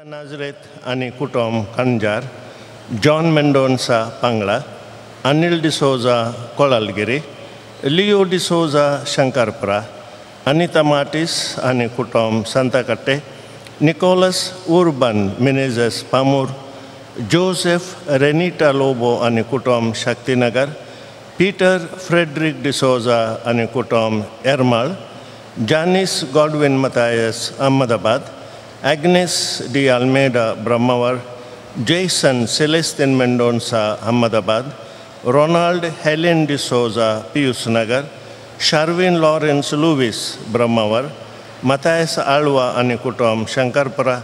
नाजरेत आनी कुटुंब Kanjar, John Mendonca Pangla, Anil D'Souza Kolalgiri, Leo D'Souza Shankarpura, Anita Martis आनी कुटुंब Santakatte, Nicholas Urban Menezes Pamur, Joseph Renita Lobo आनी कुटुंब Shaktinagar, Peter Frederick D'Souza आनी कुटुंब Ermal, Janice Godwin Mathias Ahmedabad, Agnes D Almeida Brahmavar, Jason Celestine Mendonca Ahmedabad, Ronald Helen D'Souza Pius Nagar, Sharvin Lawrence Lewis Brahmavar, Mathias Alva आनी कुटुंब Shankarpura,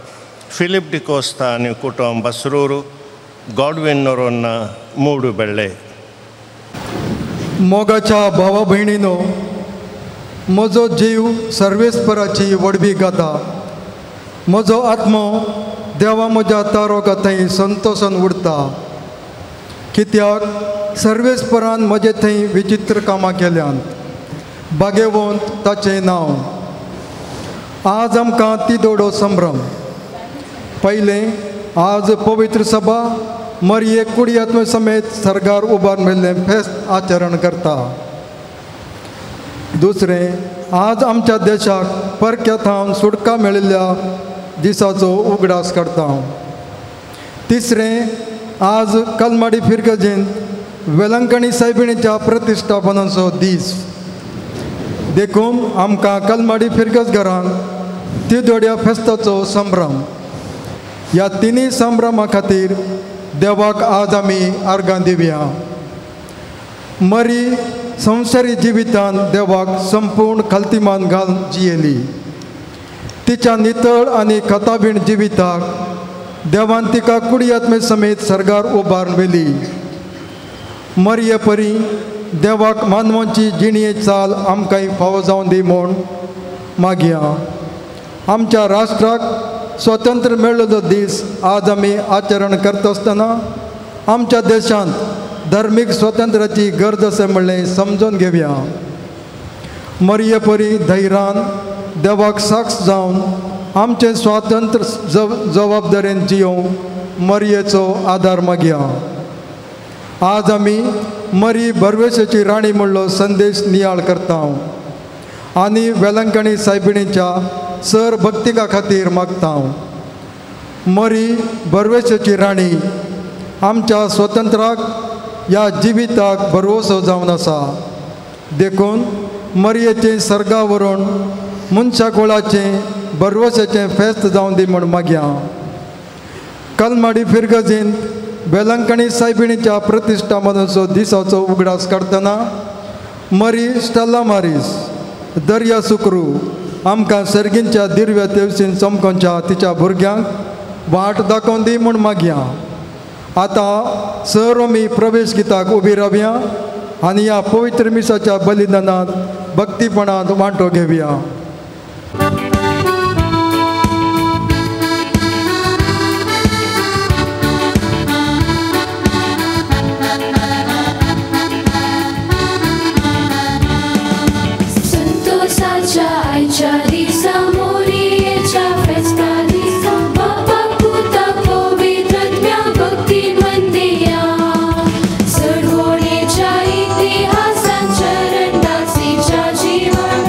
Philip D'Costa आनी कुटुंब बसरूरू, Godwin नोरोन्ना मूडुबेल्ले। मोगाच्या भावा भयणीनो, म्हजो जीव सर्वेस्पराची व्हडवी गाता, म्हजो आत्मो देवा म्हज्या तारोका थंय संतोशान उरता, कित्याक सर्वेस्परान म्हजे थंय विचित्र कामां केल्यांत, बागेवंत ताचें नांव। आज आमकां तिदोडो संभ्रम। पयलें, आज पवित्र सभा मरये कुडियात्म समेत सरकार उबार मेल्लें फेस्त आचरण करता। दुसरें, आज आमच्या देशाक परक्या थावन सुटका मेळिल्ल्या दिसाचो उगडास करता। तिसरें, आज कलमाडी फिरगजेंत वेलंकणी सायबिणीच्या प्रतिश्ठापनाचो दीस, देखून आमकां कलमाडी फिरगज घरांत तिदोड्या फेस्ताचो संभ्रम। ह्या तिनूय संभ्रमा खातीर देवाक आज आमी आर्गां दिवया। मरी संवसारी जिवितान देवाक संपूर्ण खालतीमान घालून जियेली, तिच्या नितळ आनी खताबीण जिविताक देवान तिका कुडियात्मे समेत सर्गार उबारून व्हेली। मरये परी देवाक मानवांची जिणये चाल आमकांय फावो जावन दी म्हूण मागया। आमच्या राष्ट्राक स्वतंत्र मेळ्ळो दीस आज आमी आचरण करता आसतना आमच्या देशांत धार्मीक स्वातंत्र्याची गरज आसा म्हणलें समजून घेवया। मरये परी धैर्यान देवाक साक्ष जावन आमचें स्वातंत्र्य जबाबदारेन जियोवंक मरयेचो आदार मागया। आज आमी मरी बरवेशाची राणी म्हणलो संदेश नियाळ करता आनी वेलंकणी सायबिणीच्या सर भक्तिका खातीर मागता। मरी बरवेशाची राणी आमच्या स्वतंत्राक ह्या जिविताक भरवसो जावन आसा, देखून मरयेचें सर्गा व्हरून मनशा कुळाचें बरवसाचें फेस्त जावन दी म्हूण मागया। कलमाडी फिरगजेंत वेलंकणी सायबिणीच्या प्रतिश्ठापनाचो दिसाचो उगडास काडटना मरी स्टेला मारीस दर्या सुक्रू आमकां सर्गींच्या दिर्व्या तेवशीन चमकोंच्या तिच्या भुरग्यांक वाट दाखोवन दी म्हूण मागया। आतां सर आमी प्रवेश गिताक उबी रावया आनी ह्या पवित्र मिसाच्या बलिदानांत भक्तीपणांत वांटो घेवया। इतिहासांच्या रंदासीच्या जीवन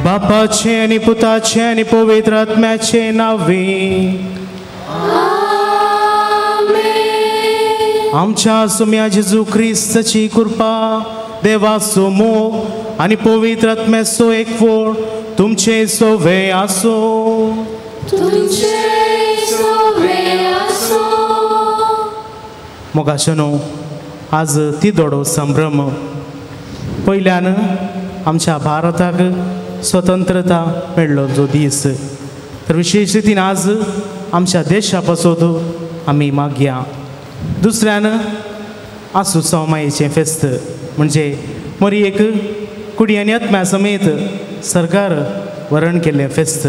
बापाचे आनी पुताचे आनी पवित्र आत्म्याचे नांवे आमच्या सुम्या जेजू क्रिस्ताची कृपा, देवाचो मोग आनी पवित्र आत्म्याचो एकवट तुमचे सोवे आसूं. मोगाशनो, आज तिदोडो संभ्रम. पयल्यान आमच्या भारताक स्वतंत्रता मेळ्ळो जो दीस, तर विशेश रितीन आज आमच्या देशा पासत आमी मागया. दुसऱ्यान आसू सवमायेचें फेस्त, म्हणजे मरी एक कुडी आनी आत्म्या समेत सरकार वरण केल्लें फेस्त.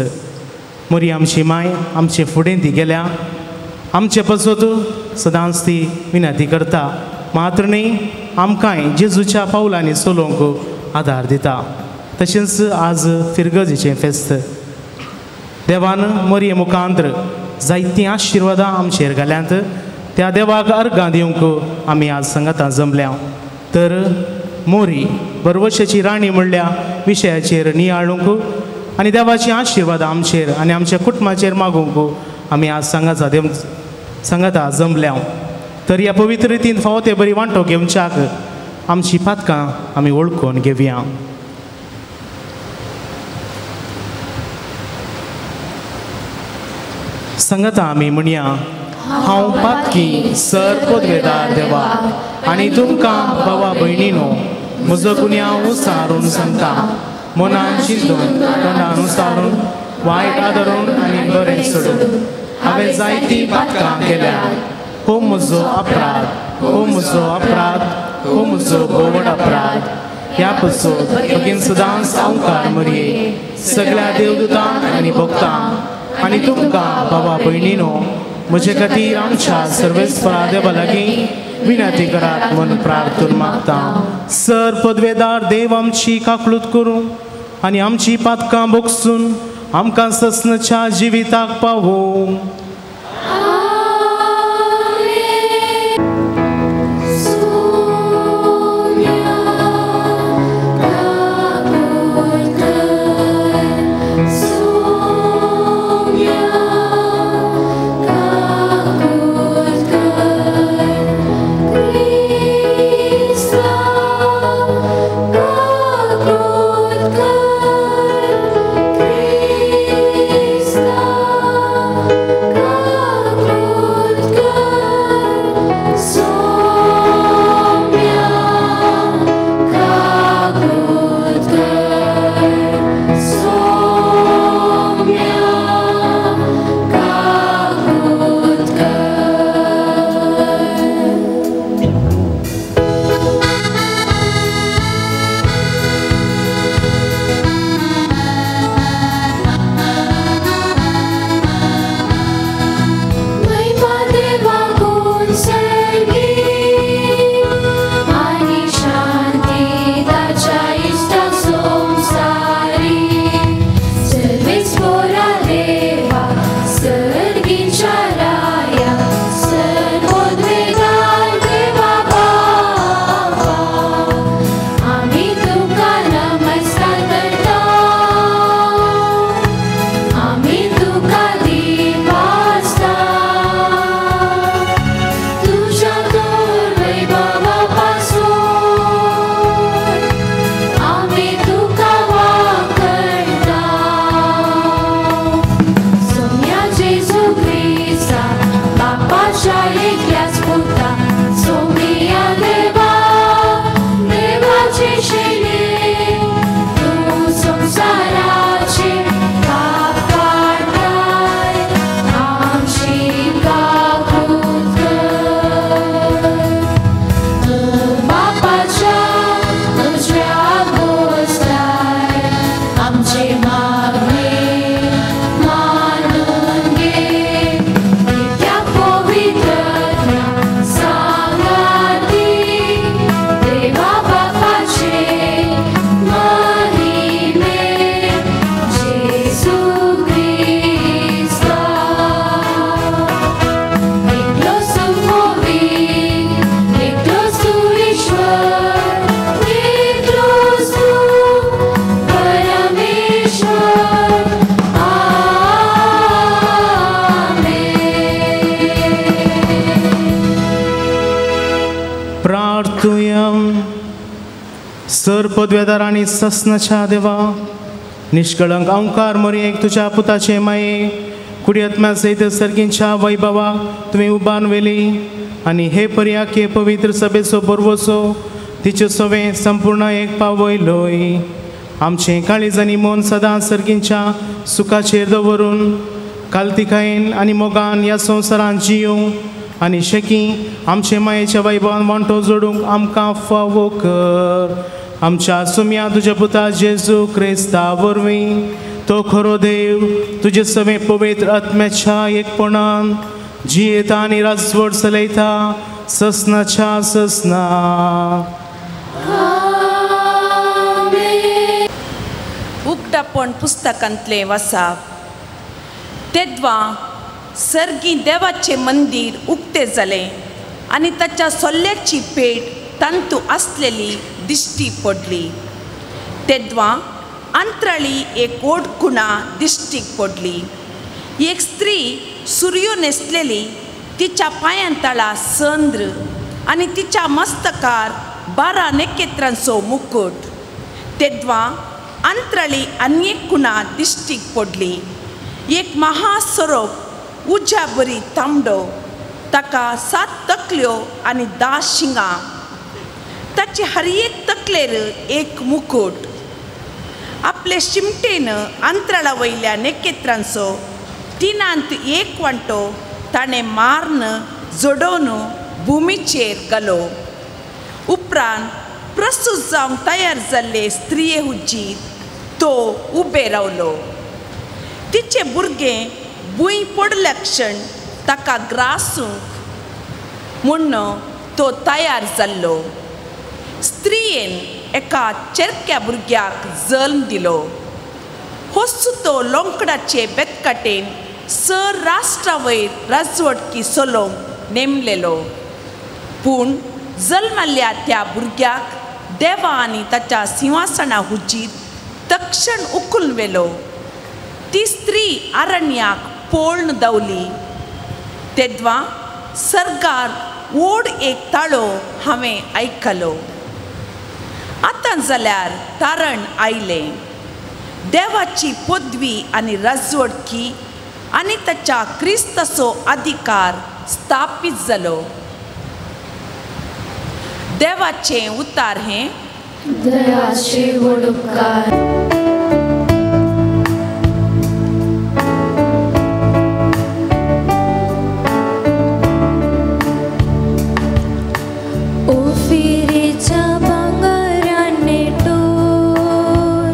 मरी आमची माय आमचे फुडें ती गेल्या, आमचे पासत सदांच ती विनंती करता, मात्र न्ही आमकांय जेजूच्या पावलांनी चलोवंक आदार दिता. तशेंच आज फिरगजेचें फेस्त, देवान मरये मुखांतर जायतीं आशिर्वादां आमचेर घाल्यांत, त्या देवाक अर्गां दिवंक आमी आज संगतां जमल्या. तर मोरी बरवशाची राणी म्हणल्या विशयाचेर नियाळूंक आनी देवाची आशिर्वादां आमचेर आनी आमच्या कुटुंबाचेर मागूंक आमी आज सांगाता जमल्या. तर ह्या पवित्र रितीन फावो ते बरी वांटो घेवच्याक आमची पातकां आमी वळखून घेवया. संगता आमी म्हणया, हांव पातकी सर पदवेदार देवा आनी तुमकां भावा भयणीनो म्हजो गुन्यांव उसारून सांगता, मनान चिंतून तोंडान उसारून वायट आदरून आनी बरें सोडून हांवें जायतीं पातकां केल्या. हो म्हजो अपराध, हो म्हजो अपराध, हो म्हजो गोवड अपराध. ह्या पसोत बेगीन सदांच सावकार मरये सगळ्या देवदूतांक आनी भक्तांक आनी तुमकां बाबा भयणीनो म्हजे खातीर आमच्या सर्वेस्परा देवा लागीं विनंती करात म्हूण प्रार्थना मागता. सर पदवेदार देव आमची काकलूत करूं आनी आमची पातकां भोगसून आमकां ससनच्या जिविताक पावोवं. Krista. सर पदवेदार आनी ससनाच्या देवा निष्कळंक अंकार मोरयेक तुज्या पुताचे माये कुडियत्म्या सयत सर्गींच्या वैभवाक तुवें उबान व्हेली आनी हे पर्याके पवित्र सभेचो बरवसो तिचे सवें संपूर्ण एक पावयलोय. आमचें काळीज आनी मन सदां सर्गींच्या सुखाचेर दवरून कालतिकायेन आनी मोगान ह्या संवसारांत जियूंक आनी शेकी आमचे मायेच्या वैभवान वांटो जोडूंक आमकां फावो कर. आमच्या सुम्या तुज्या पुता जेजू क्रिस्ता वरवीं तो खरो देव तुजे सवें पवित्र आत्म्याच्या एकपणान जियेता आनी राजवट चलयता ससनाच्या ससना. उक्तापण पुस्तकांतलें वासाप. तेद्वा सर्गी देवाचें मंदीर उक्तें जालें आनी ताच्या सोल्ल्याची पेट तांतू आसलेली दिश्टी पडली. तेद्वा अंतराळी एक ओड खुणा दिश्टीक पडली. एक स्त्री सुरयो न्हेसलेली, तिच्या पांयां तळा संद्र आनी तिच्या मस्तकार 12 नखेत्रांचो मुकुट. तेद्वा अंतराळी आनी एक खुणा दिश्टीक पडली. एक महासरोप उज्या बरी तांबडो, ताका 7 तकल्यो आनी 10 शिंगां, ताची हर एक तकलेर एक मुकुट. आपले शिमटेन अंतराळा वयल्या नखेत्रांचो 1/3 वांटो ताणें मारून जोडोवन भुमीचेर घालो. उपरांत प्रस्तूत जावंक तयार जाल्ले स्त्रिये हुजीर तो उबे रावलो. तिचें भुरगें भूंय पडल्या क्षण ताका ग्रासूंक म्हूण तो तयार जाल्लो. स्त्रियेन एका चेरक्या भुरग्याक जल्म दिलो. होसू तो लोंकडाचे बेतकाटेन सर राष्ट्रा वयर राजवटकी चलोवंक नेमलेलो. पूण जल्मल्ल्या त्या भुरग्याक देवा आनी ताच्या सिंहासना हुजीर तक्षण उखलून व्हेलो. ती स्त्री अरण्याक पोळण दावली. तेद्वा सर्गार ओड एक ताळो हांवें आयकलो. आतां जाल्यार तारण आयलें. देवाची पदवी आनी राजवटकी आनी ताच्या क्रिस्ताचो अधिकार स्थापीत जालो. देवाचें उतार हें दयाचे व्हड उपकार. ओफिरीच्या भांगराने टोर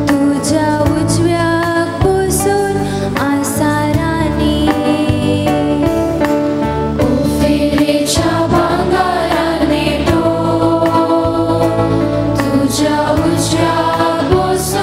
तुझ्या उजव्याक बसून आसा राणी. ओफिरीच्या भांगराने टोर तुझ्या उजव्याक बसून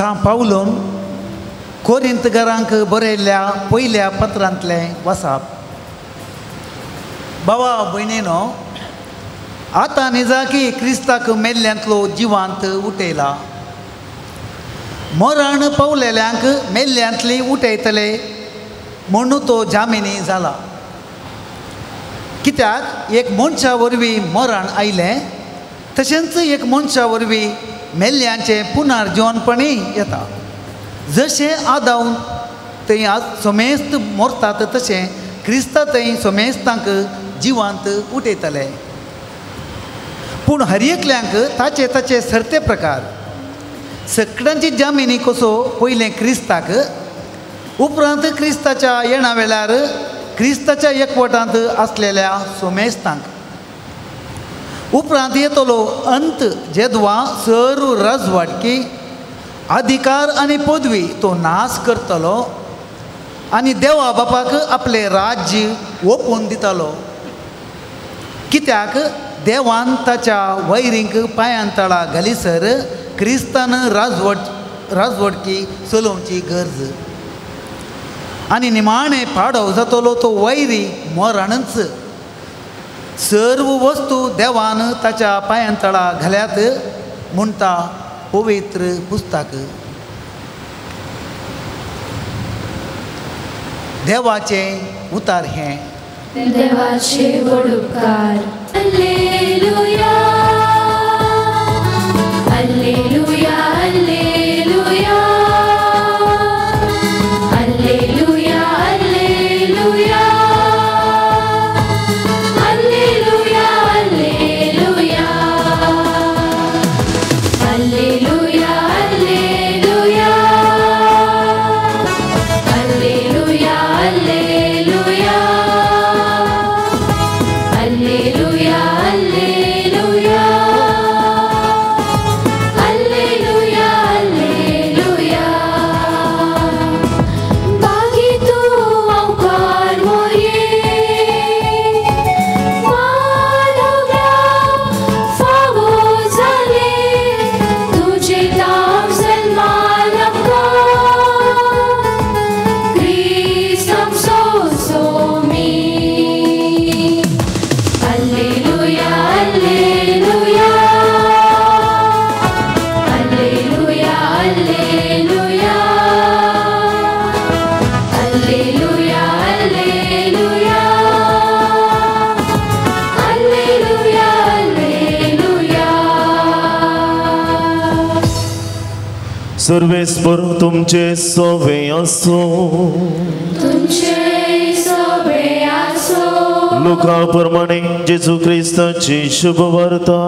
सां पावलून कोरिंतकारांक बरयल्ल्या पयल्या पत्रांतलें वाचप. बाबा भयणीनो, आतां निजाकी क्रिस्ताक मेल्ल्यांतलो जिवांत उठयला. मरण पावलेल्यांक मेल्ल्यांतली उठयतले म्हणून तो जामिनी जाला. कित्याक एक मनशा वरवीं मरण आयलें, तशेंच एक मनशा वरवीं मेल्ल्यांचें पुनर्जिवनपणीय येता. जशें आदावन थंय आज समेस्त मरतात तशें क्रिस्ता थंय समेस्तांक जिवांत उठयतले. पूण हर एकल्यांक ताचे ताचे सरते प्रकार. सगळ्यांची जामिनी कसो पयलें क्रिस्ताक, उपरांत क्रिस्ताच्या येणा वेळार क्रिस्ताच्या एकवटांत आसलेल्या सोमेस्तांक, उपरांत येतलो अंत जेदवा सर्व राजवाटकी अधिकार आनी पदवी तो नाश करतलो आनी देवा बापाक आपलें राज्य ओपून दितलो. कित्याक देवान ताच्या वैरींक पांयां तळा घालीसर क्रिस्तान राजवटकी चलोवची गरज. आनी निमाणें पाडव जातलो तो वैरी मरणच. सर्व वस्तू देवान ताच्या पांयां तळा घाल्यात म्हणटा पवित्र पुस्तक. देवाचें उतार हें. देवाचे व्हड उपकार. Alleluia, alleluia, alleluia, alleluia, alleluia, alleluia, alleluia, alleluia, alleluia, alleluia, alleluia, alleluia, alleluia, alleluia, alleluia. बागी तूं अवकार मोरये माधव्या फावो जाले तुजे नांव सन्मान आमकां क्रिस्त आमचो Somi. Alleluia, alleluia, alleluia, alleluia, alleluia, alleluia, alleluia, alleluia. सर्वेस्पर तुमचे सोवे आसूं. तुमचे सोबे आसो. लुका प्रमाणे जेजू क्रिस्ताची शुभवार्ता.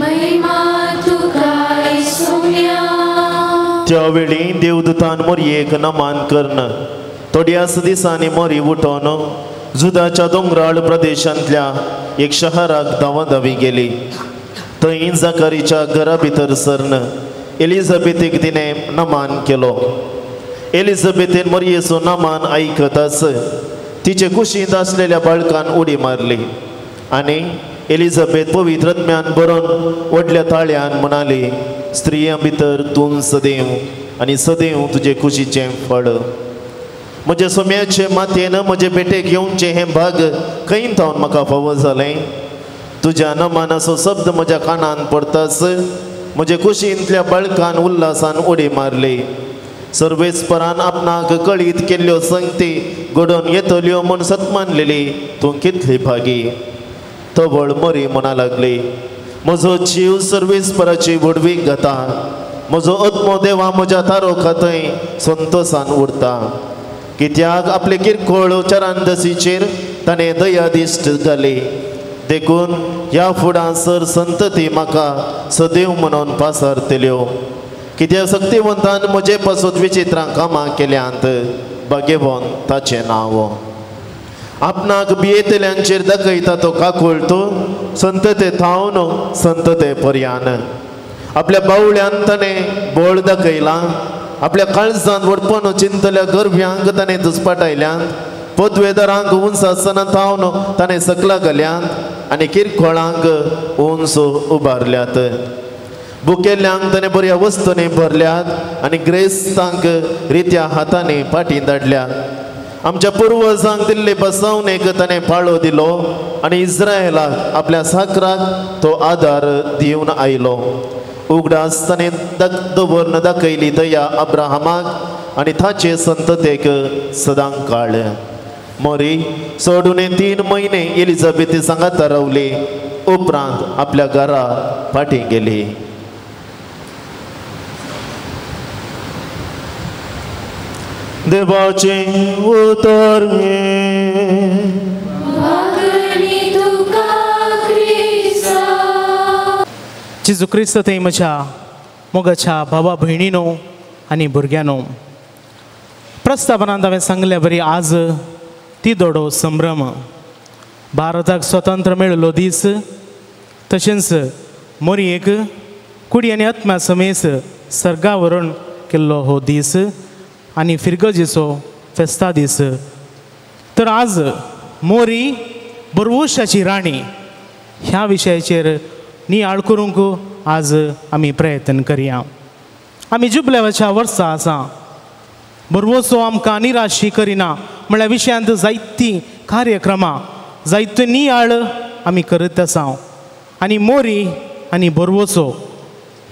महिमा तुका सोम्या. त्यावेळी देवदूतान मोरयेक नमान कर्ण थोड्याच दिसांनी मोरी उठोवन जुदाच्या दोंगराळ प्रदेशांतल्या एक शहराक धांवाधावी गेली. थंय जाकारीच्या घरा भितर सरन एलिझाबेथीक तिणें नमान केलो. एलिझाबेथीन मोरयेचो नमान आयकताच तिचे कुशींत आसलेल्या बाळकान उडी मारली आनी एलिझाबेथ पवित्र आत्म्यान भरून व्हडल्या ताळ्यान म्हणाली, स्त्रियां भितर तूं सदैव आनी सदैव तुजे कुशीचें फळ. म्हज्या सोम्याचे मातयेन म्हजे भेटेक येवचें हें भाग खंय थावन म्हाका फावो जालें. तुज्या नमानाचो शब्द म्हज्या कानान पडताच म्हजे कुशींतल्या बाळकान उल्हासान उडी मारली. सर्वेस्परान आपणाक कळीत केल्ल्यो संगती घडोवन येतल्यो म्हूण सत्मानलेली तूं कितली भागी. तवळ मरी म्हणा लागली, म्हजो जीव सर्वेस्पराची व्हडवीक गाता, म्हजो आत्मो देवा म्हज्या तारोखा थंय संतोसान उरता. कित्याक आपले किरकोळ चरांदसीचेर ताणें दयादिश्ट घाली, देखून ह्या फुडां सर संतती म्हाका सदैव म्हणून पासारतल्यो. कित्याक सक्तिवंतान म्हजे पासत विचित्रां कामां केल्यांत, भाग्यवंत ताचें नांव. आपणाक भियेतल्यांचेर दाखयता तो काकुळतो संतते थावन संतते पर्यान. आपल्या बावळ्यान ताणें बळ दाखयलां, आपल्या काळजान व्हडपण चिंतल्या गर्भ्यांक ताणें दुस्पाटायल्यांत, पदवेदारांक उंच आसतना थावन ताणें सकला घाल्यांत आनी किरकोळांक उंच उबारल्यात. बुकेल्ल्यांक ताणें बऱ्या वस्तूंनी भरल्यात आनी ग्रेस्तांक रित्या हातांनी फाटीं धाडल्या. आमच्या पुर्वजांक दिल्ले बसवणेक ताणें पाळो दिलो आनी इस्रायलाक आपल्या साकराक तो आदार दिवन आयलो. उगडास ताणें दवरून दाखयली दया अब्राहमाक आनी ताचे संततेक सदां काळ. मोरी सोडून 3 म्हयने एलिझाबेथी सांगाता रावली. उपरांत आपल्या घरा फाटीं गेली. देवाचें उतर जेजू क्रिस्त थंय म्हज्या मोगाच्या भावा भयणीनो आनी भुरग्यांनो, प्रस्तावनांत हांवें सांगल्या बरी आज ती दोडो संभ्रम भारताक स्वतंत्र मेळिल्लो दीस, तशेंच मोरयेक कुडी आनी आत्म्या समेस सर्गावरण केल्लो हो दीस आनी फिरगजेचो फेस्ता दीस. तर आज मोरी बरवशाची राणी ह्या विशयाचेर नियाळ करूंक आज आमी प्रयत्न करया. आमी जुबलेवाच्या वर्सा आसा. बरवसो आमकां निराशी करिना म्हळ्यार विशयांत जायतीं कार्यक्रमां जायते नियाळ आमी करत आसा. आनी मोरी आनी बरवसो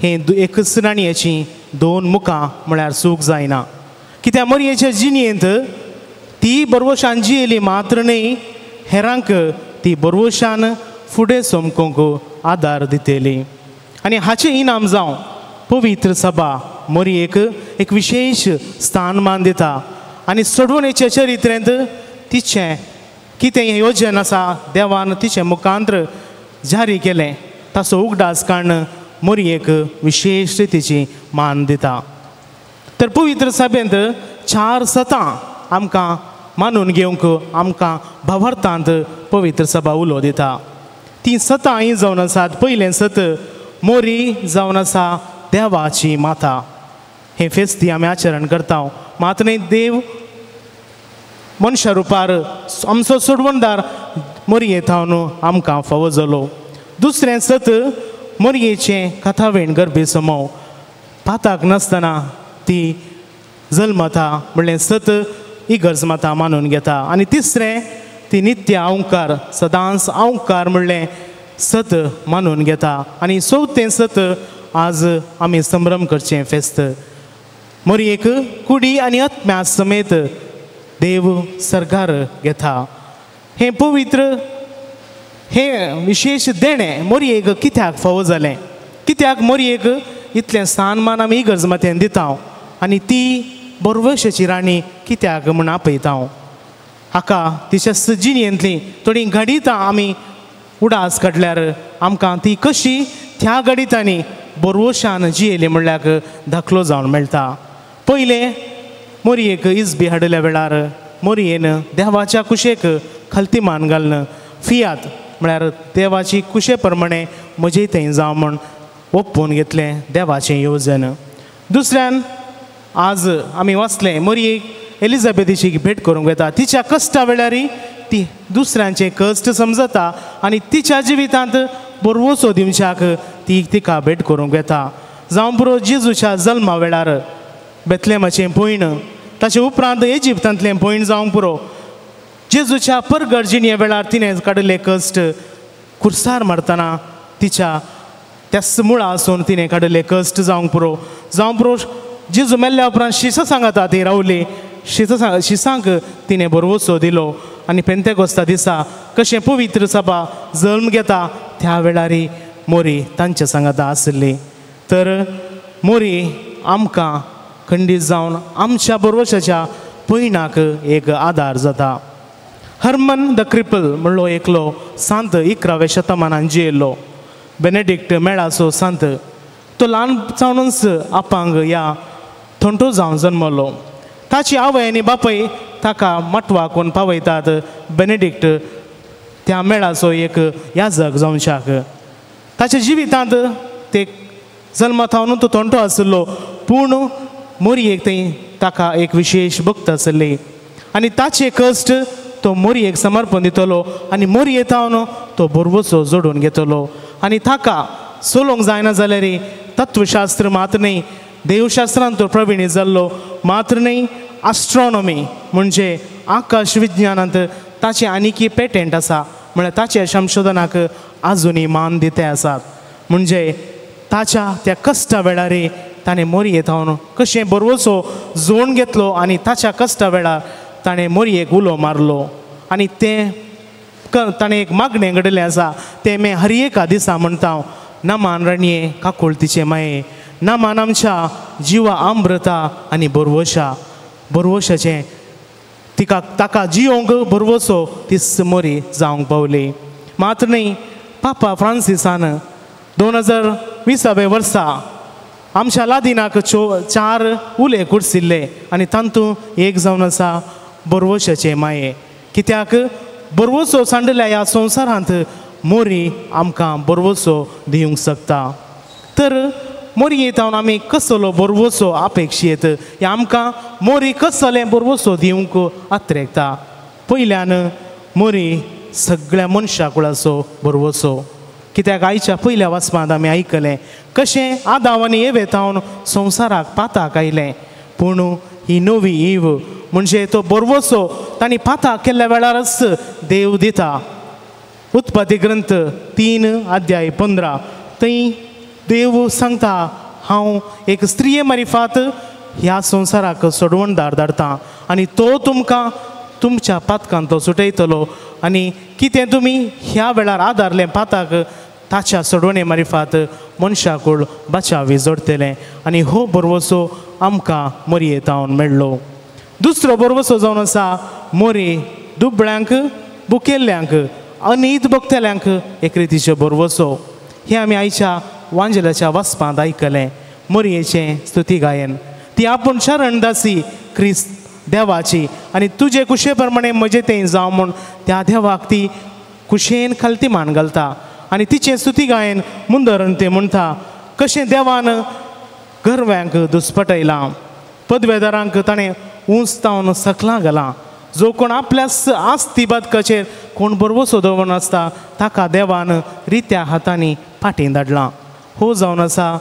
हें एकच राणयेचीं 2 मुखां म्हळ्यार चूक जायना. कित्याक मोरयेच्या जिणेंत ती बरवशान जियेली मात्र न्हय, हेरांक ती बरवशान फुडें चमकोंक आदार दितली. आनी हाचें इनाम जावं पवित्र सभा मोरयेक एक विशेश स्थानमान दिता आनी सोडवणेच्या चरित्रेंत तिचें कितें योजन आसा देवान तिचें मुखांत्र जारी केलें ताचो उगडास काडून मोरयेक विशेश रितीची मान दिता. तर पवित्र सभेंत 4 सतां आमकां मानून घेवंक आमकां भावार्थांत पवित्र सभा उलो दिता. तीं सतां हीं जावन आसात. पयलें सत मोरी जावन आसा देवाची माता. हें फेस्ती आमी आचरण करता. मात न्हय देव मनशा रुपार आमचो सोडवणदार मोरये थावन आमकां फावो जालो. दुसरें सत मोरयेचें कथावेण गर्भे समो पाताक नासतना ती जल्मता म्हणलें सत इगर्ज माता मानून घेता. आनी तिसरें ती नित्य अहंकार सदांच अहंकार म्हणलें सत मानून घेता. आनी चवथें सत आज आमी संभ्रम करचें फेस्त मोरयेक कुडी आनी आत्म्या समेत देव सरकार घेता. हें पवित्र हें विशेश देणें मोरयेक कित्याक फावो जालें, कित्याक मोरयेक इतलें स्थानमान आमी इगर्ज मातेन दिता आनी ती बरवशाची राणी कित्याक म्हूण आपयता. हाका तिच्या जिणेंतलीं थोडीं घडितां आमी उडास काडल्यार आमकां ती कशी त्या घडितांनी बरवशान जियेली म्हणल्यार दाखलो जावन मेळटा. पयलें मोरयेक इजबी हाडल्या वेळार मोरयेन देवाच्या कुशेक खालती मान घालून फियात म्हळ्यार देवाची कुशे प्रमाणे म्हजे थंय जावं म्हूण ओप्पून घेतलें देवाचें येवजण. दुसऱ्यान आज आमी वाचलें मोरयेक एलिझाबेथीची भेट करूंक वता. तिच्या कश्टा वेळारय ती दुसऱ्यांचे कश्ट समजता आनी तिच्या जिवितांत बरवसो दिवच्याक ती तिका भेट करूंक वता. जावं पुरो जेजूच्या जल्मा वेळार बेतलेमाचें पयण, ताचे उपरांत इजिप्तांतलें पयण जावंक पुरो जेजूच्या परगट जिणे वेळार तिणें काडिल्ले कश्ट खुर्सार मारतना तिच्या त्याच मुळा आसून तिणें काडिल्ले कश्ट जावंक पुरो. जावं पुरो जेजू मेल्ल्या उपरांत शिसां सांगता ती रावली शिसांक तिणें बरवसो दिलो. आनी पेंतेकोस्ता दिसा कशें पवित्र सभा जल्म घेता त्या वेळारय मोरी तांच्या सांगाता आसली. तर मोरी आमकां खंडीत जावन आमच्या बरवशाच्या पयणाक एक आदार जाता. हरमन the cripple म्हणलो एकलो सांत 11व्या शतमानान जियेल्लो बेनेडिक्ट मेळाचो सांत. तो ल्हान जावनच आपांग ह्या थोंटो जावन जन्मलो. ताची आवय आनी बापूय ताका मटवाकून पावयतात बेनेडिक्ट त्या मेळाचो एक याजक जावच्याक. ताच्या जिवितांत ते जल्मा थावन तो तोंटो आशिल्लो, पूण मोरयेक थंय ताका एक विशेश भक्त आसली आनी ताचे कश्ट तो मोरयेक समर्पण दितलो आनी मोरये थावन तो बोरवचो जोडून घेतलो आनी ताका चलोवंक जायना जाल्यार तत्वशास्त्र मात्र न्हय, देवशास्त्रांत तो प्रवीण जाल्लो मात्र न्हय, आस्ट्रॉनॉमी म्हणजे आकाश विज्ञानांत ताचें आनीकी पेटंट आसा, म्हळ्यार ताचे संशोधनाक आजुनूय मान दिते आसात. म्हणजे ताच्या त्या कश्टा वेळार ताणें मोरये थावन कशें बरवसो जोड घेतलो आनी ताच्या कश्टा वेळार ताणें मोरयेक उलो मारलो आनी तें ताणें एक मागणें घडिल्लें आसा, तें मे हर एका दिसा म्हणटा, नमान रणये काकुळतीचे माये, नमान आमच्या जिवा अमृता आनी बरवशा, बरवशाचें तिका ताका जियोंक बरवसो तीच मोरी जावंक पावली. मात्र न्हय, पापा फ्रांसिसान 2020 वर्सा आमच्या लादिनाक 4 उले कुर्सिल्ले आनी तातूंत एक जावन आसा बरवशाचे माये. कित्याक बरवसो सांडल्या ह्या संवसारांत मोरी आमकां बरवसो दिवंक शकता. तर मोरये थावन आमी कसलो बरवसो अपेक्षेत, ह्या आमकां मोरी कसलें बरवसो दिवंक अत्रेकता. पयल्यान मोरी सगळ्या मनशा कुळाचो बरवसो, कित्याक आयच्या पयल्या वाचपांत आमी आयकलें कशें आदाव आनी एवे थावन संवसाराक पाताक आयलें, पूण ही नवी इव म्हणजे तो बरवसो तांणी पाताक केल्ल्या वेळारच देव दिता. उत्पत्ती ग्रंथ 3:15 थंय देव सांगता, हांव एक स्त्रिये मारिफात ह्या संवसाराक सोडवणदार धाडटा आनी तो तुमकां तुमच्या पातकान तो सुटयतलो आनी कितें तुमी ह्या वेळार आदारलें पाताक ताच्या सोडवणे मारिफात मनशाकूळ बचावी जोडटलें. आनी हो बरवसो आमकां मोरये थावन मेळ्ळो. दुसरो बरवसो जावन आसा मोरी दुबळ्यांक, बुकेल्ल्यांक, अनीत भोगतल्यांक एक रितीचो बरवसो. हें आमी आयच्या वांजेलाच्या वाचपांत आयकलें मोरयेचें स्तुती गायन. ती आपूण शरणदासी क्रिस्त देवाची आनी तुजे कुशे प्रमाणे म्हजें तें जावं म्हूण त्या देवाक ती कुशेन खालती मान घालता आनी तिचें स्तुती गायन मुंदरून तें म्हणटा कशें देवान गरव्यांक दुस्पटयलां, पदवेदारांक ताणें उंच तावन सकलां घालां, जो कोण आपल्या आस्ती बदकाचेर कोण बरवसो दवरून आसता ताका देवान रित्या हातांनी फाटीं धाडलां. हो जावन आसा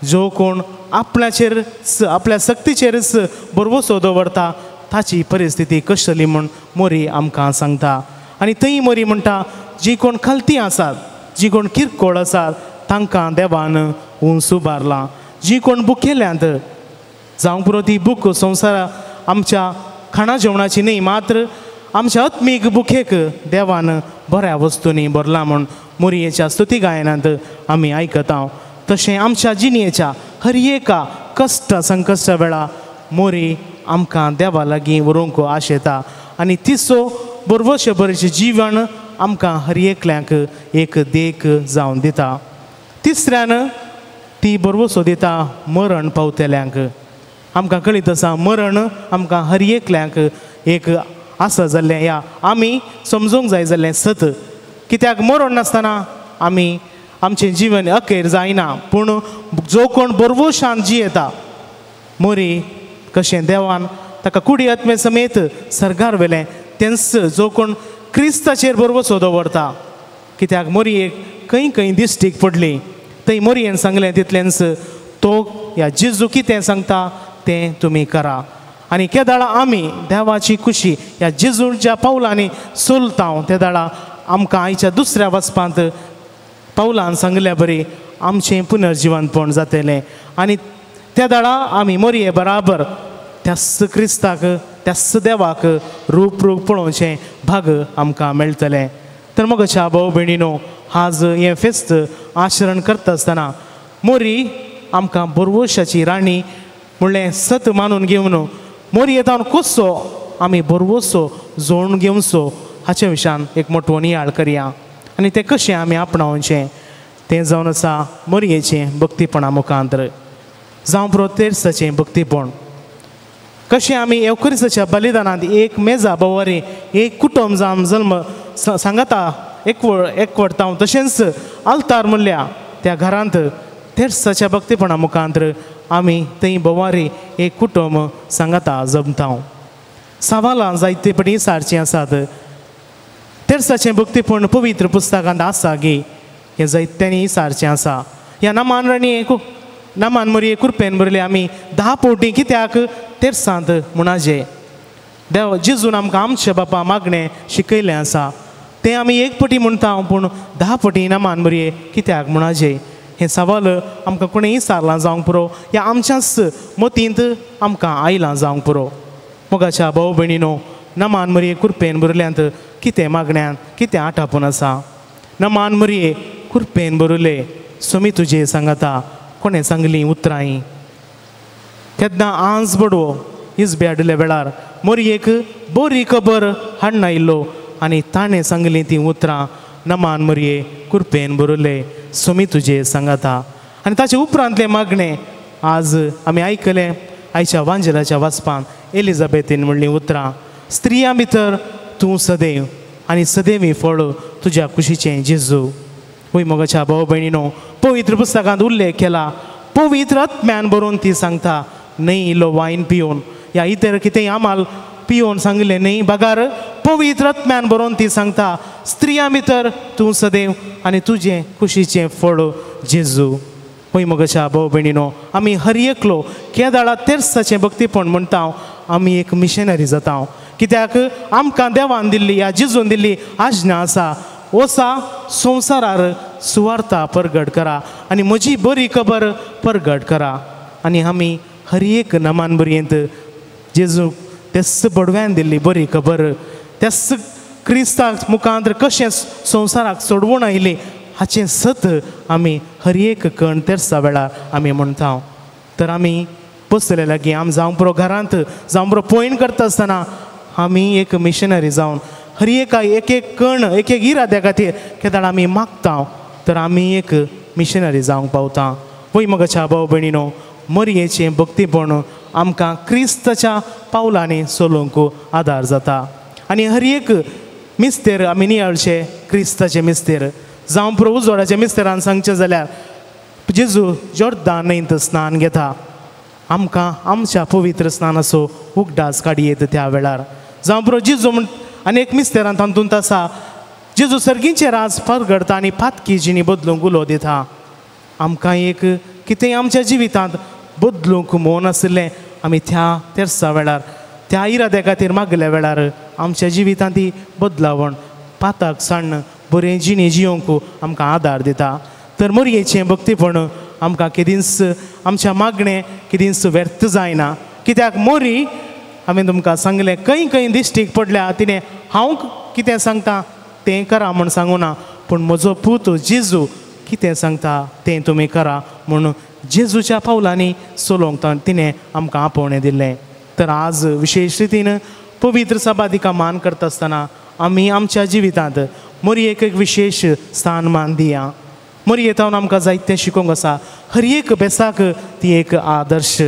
जो कोण आपल्याचेर आपल्या सक्तीचेरच बरवसो दवरता ताची परिस्थिती कसली म्हूण मोरी आमकां सांगता. आनी थंय मोरी म्हणटा जी कोण खालती आसात, जी कोण किरकोळ आसात तांकां देवान उंच उबारलां, जी कोण बुकेल्यांत जावंक पुरो ती बूक संवसारा आमच्या खाणा जेवणाची न्हय, मात्र आमच्या आत्मीक बुकेक देवान बऱ्या वस्तूंनी भरला म्हूण मोरयेच्या स्तुती गायनांत आमी आयकता. तशें आमच्या जिणेच्या हर एका कश्ट संकश्ट वेळा मोरी आमकां देवा लागीं व्हरूंक आशेता आनी तिसो बरवशे बरेचें जिवन आमकां हर एकल्यांक एक देख जावन दिता. तिसऱ्यान ती बरवसो दिता मरण पावतल्यांक. आमकां कळीत आसा मरण आमकां हर एकल्यांक एक आसा जाल्लें ह्या आमी समजूंक जाय जाल्लें सत, कित्याक मरण नासतना आमी आमचें जिवन अखेर जायना, पूण जो कोण बरवशान जियेता मोरी कशें देवान ताका कुडी आत्मे समेत सरगार व्हेलें तेंच जो कोण क्रिस्ताचेर बरवसो दवरता. कित्याक मोरयेक खंय खंय दिश्टीक पडली थंय मोरयेन सांगलें तितलेंच तो ह्या जेजू कितें सांगता तें तुमी करा. आनी केदाळा आमी देवाची खुशी ह्या जेजूच्या पावलांनी चलता ते दाळा आमकां आयच्या दुसऱ्या वचपांत पावलान सांगल्या बरी आमचें पुनर्जिवनपण जातलें आनी त्या दाळा आमी मोरये बराबर त्याच क्रिस्ताक त्याच देवाक रूप रूप पळोवचें भाग आमकां मेळटलें. तर मगच्या भाव भयणीनो, आज हें फेस्त आचरण करता आसतना मोरी आमकां बरवशाची राणी म्हणलें सत मानून घेवन मोरये थावन कसो आमी बरवसो जोडून घेवचो हाचे विशयान एक मोटो नियाळ करया आनी तें कशें आमी आपणावचें तें जावन आसा मोरयेचें भक्तीपणा मुखांतर, जावं पुरो तेर्साचें भक्तीपण. कशें आमी एवकरिसाच्या बलिदानांत एक मेजा भोंवरी एक कुटुंब जावन जल्म सांगाता एकवटता, तशेंच आल्तार म्हणल्या त्या घरांत तेर्साच्या भक्तीपणा मुखांतर आमी थंय भोंवारी एक कुटुंब सांगाता जमता. सवालां जायते पटी सारचीं आसात. तेर्साचें भक्तीपण पवित्र पुस्तकांत आसा गी हें जायत्यांनी सारचें आसा. ह्या नामान राणी नमान मरये कुरपेन बरयले आमी 10 पवटी कित्याक तेरसांत म्हणाजे. देव जेजून आमकां आमचे बापा मागणें शिकयलें आसा तें आमी 1 पटी म्हणटा पूण 10 पटी नमान मरये कित्याक म्हणाजे हें सवाल आमकां कोणेंय सारलां जावंक पुरो या आमच्याच मतींत आमकां आयलां जावंक पुरो. मोगाच्या भाव भयणीनो नमान मरये कुरपेन बरयल्यांत कितें मागण्यांत कितें आटापून आसा. नमान मरये कुरपेन बरयले सोमी तुजे सांगाता कोणें सांगलीं उतरां तेन्ना आंज बडवो इजबे हाडिल्ल्या वेळार मोरयेक बरी खबर हाडून आयिल्लो आनी ताणें सांगलीं तीं उतरां नमान मरये कुरपेन बरयले सोमी तुजे सांगाता. आनी ताचे उपरांतलें मागणें आज आमी आयकलें आयच्या वांजेलाच्या वाचपान एलिझाबेथीन म्हणलीं उतरां स्त्रियां भितर तूं सदैव आनी सदैवी फळ तुज्या कुशीचें जेजू. वय मोगाच्या भाव भयणीनो पवित्र पुस्तकांत उल्लेख केला पवित्र आत्म्यान बरोवन ती सांगता न्हय इल्लो वायन पिवन या इतर कितेंय आमाल पिवन सांगलें न्हय बगार पवित्र आत्म्यान बरोवन ती सांगता स्त्रियां भितर तूं सदैव आनी तुजें कुशीचें फळ जेजू. वय मोगाच्या भाव भयणीनो आमी हर एकलो केदाळा तेर्साचें भक्तीपण म्हणटा आमी एक मिशनरी जाता कित्याक आमकां देवान दिल्ली या जेजून दिल्ली आज्ञा आसा ओसा संवसारार सुवार्ता परगट करा आनी म्हजी बरी खबर परगट करा. आनी आमी हर एक नमान बरयेंत जेजू तेच बडव्यान दिल्ली बरी खबर त्याच क्रिस्ताक मुखांत कशें संवसाराक सोडवून आयली हाचें सत आमी हर एक कण तेर्सा वेळार आमी म्हणटा. तर आमी बसले लागीं आम जावं पुरो घरांत जावं पुरो पॉयंट करता आसतना आमी एक मिशनरी जावन हर एका एक एक कण एक एक इराद्या खातीर केदाळ आमी मागता तर आमी एक मिशनरी जावंक पावता. वय मोगाच्या भाव भयणीनो मरयेचें भक्तीपण आमकां क्रिस्ताच्या पावलांनी चलोवंक आदार जाता. आनी हर एक मिस्तेर आमी नियाळचे क्रिस्ताचे मिस्तेर जावं पुरो उजवाडाच्या मिस्तेरान सांगचें जाल्यार जेजू जोर्दान न्हंयत स्नान घेता आमकां आमच्या पवित्र स्नानाचो उगडास काडयेत त्या वेळार. जावं पुरो जेजू म्हण आनी एक मिस्तेरान तातूंत आसा जेजू सर्गीचें राज परगडता आनी पातकी जिणी बदलूंक उलो दिता. आमकां एक कितेंय आमच्या जिवितांत बदलूंक मन आशिल्लें आमी त्या तेर्सा वेळार त्या इराद्या खातीर मागल्या वेळार आमच्या जिवितांत ती बदलावण पाताक साण्ण बरें जिणी जियोंक आमकां आदार दिता. तर मोरयेचें भक्तीपण आमकां केदींच आमच्या मागणें केदींच व्यर्थ जायना कित्याक मोरी हांवें तुमकां सांगलें खंय खंय दिश्टीक पडल्या तिणें हांव कितें सांगता तें करा म्हूण सांगूना पूण म्हजो पूत जेजू कितें सांगता तें तुमी करा म्हूण जेजूच्या पावलांनी चलोवंक तिणें आमकां आपोवणें दिल्लें. तर आज विशेश रितीन पवित्र सभा तिका मान करता आसतना आमी आमच्या जिवितांत मोरयेक एक विशेश स्थान मान दिया. मोरये तावन आमकां जायतें शिकोवंक आसा हर एक बेसाक ती एक आदर्श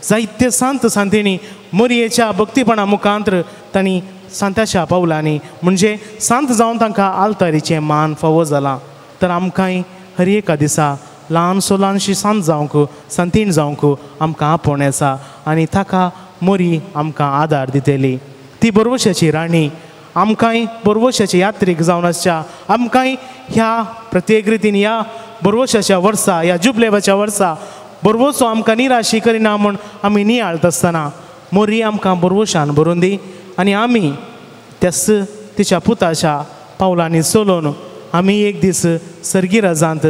जायते सांत सांतिणी मोरयेच्या भक्तीपणा मुखांतर तांणी सांताच्या पावलांनी म्हणजे सांत जावन तांकां आल्तारीचें मान फावो जालां. तर आमकांय हर एका दिसा ल्हानसो ल्हानशी सांत जावंक सांतीण जावंक आमकां आपोवणें आसा आनी ताका मोरी आमकां आदार दितली. ती बरवशाची राणी आमकांय बरवशाची यात्रीक जावन आसच्या आमकांय ह्या प्रत्येक रितीन ह्या बरवशाच्या वर्सा ह्या जुबलेवाच्या वर्सा बरवसो आमकां निराशी करिना म्हूण आमी नियाळत आसतना मोरी आमकां बरवशान भरून दी आनी आमी त्याच तिच्या पुताच्या पावलांनी चलोवन आमी एक दीस सर्गी राजांत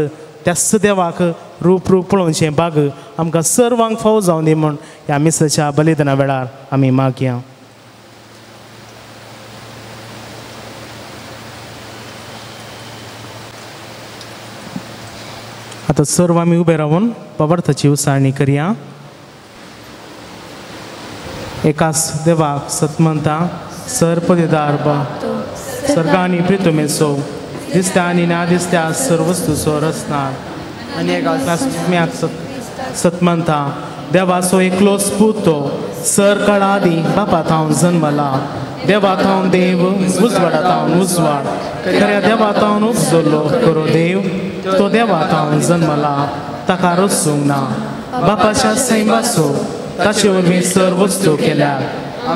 त्याच देवाक रूप रूप पळोवचें बाग आमकां सर्वांक फावो जावन दी म्हूण ह्या मिसाच्या बलिदाना वेळार आमी मागया. आतां सर्व आमी उबे रावन पवार्थाची उसाळणी करया. एकाच देवाक सतमंता सर्पदेदार बा सर्गा आनी प्रितुमेचो दिसत्या आनी ना दिसत्या सर्व वस्तूचो रचणार आनी एकाच सतमंता देवाचो एकलोच पूत तो सर काळा आदी बापा थावन जन्मला देवा थावन देव उजवाडा थावन उजवाड खऱ्या देवा थावन उपजल्लो खरो देव तो देवा थावन जन्मला ताका रचूंक ना बापाच्या सैमाचो ताचे वरवीं सर वस्तू केल्या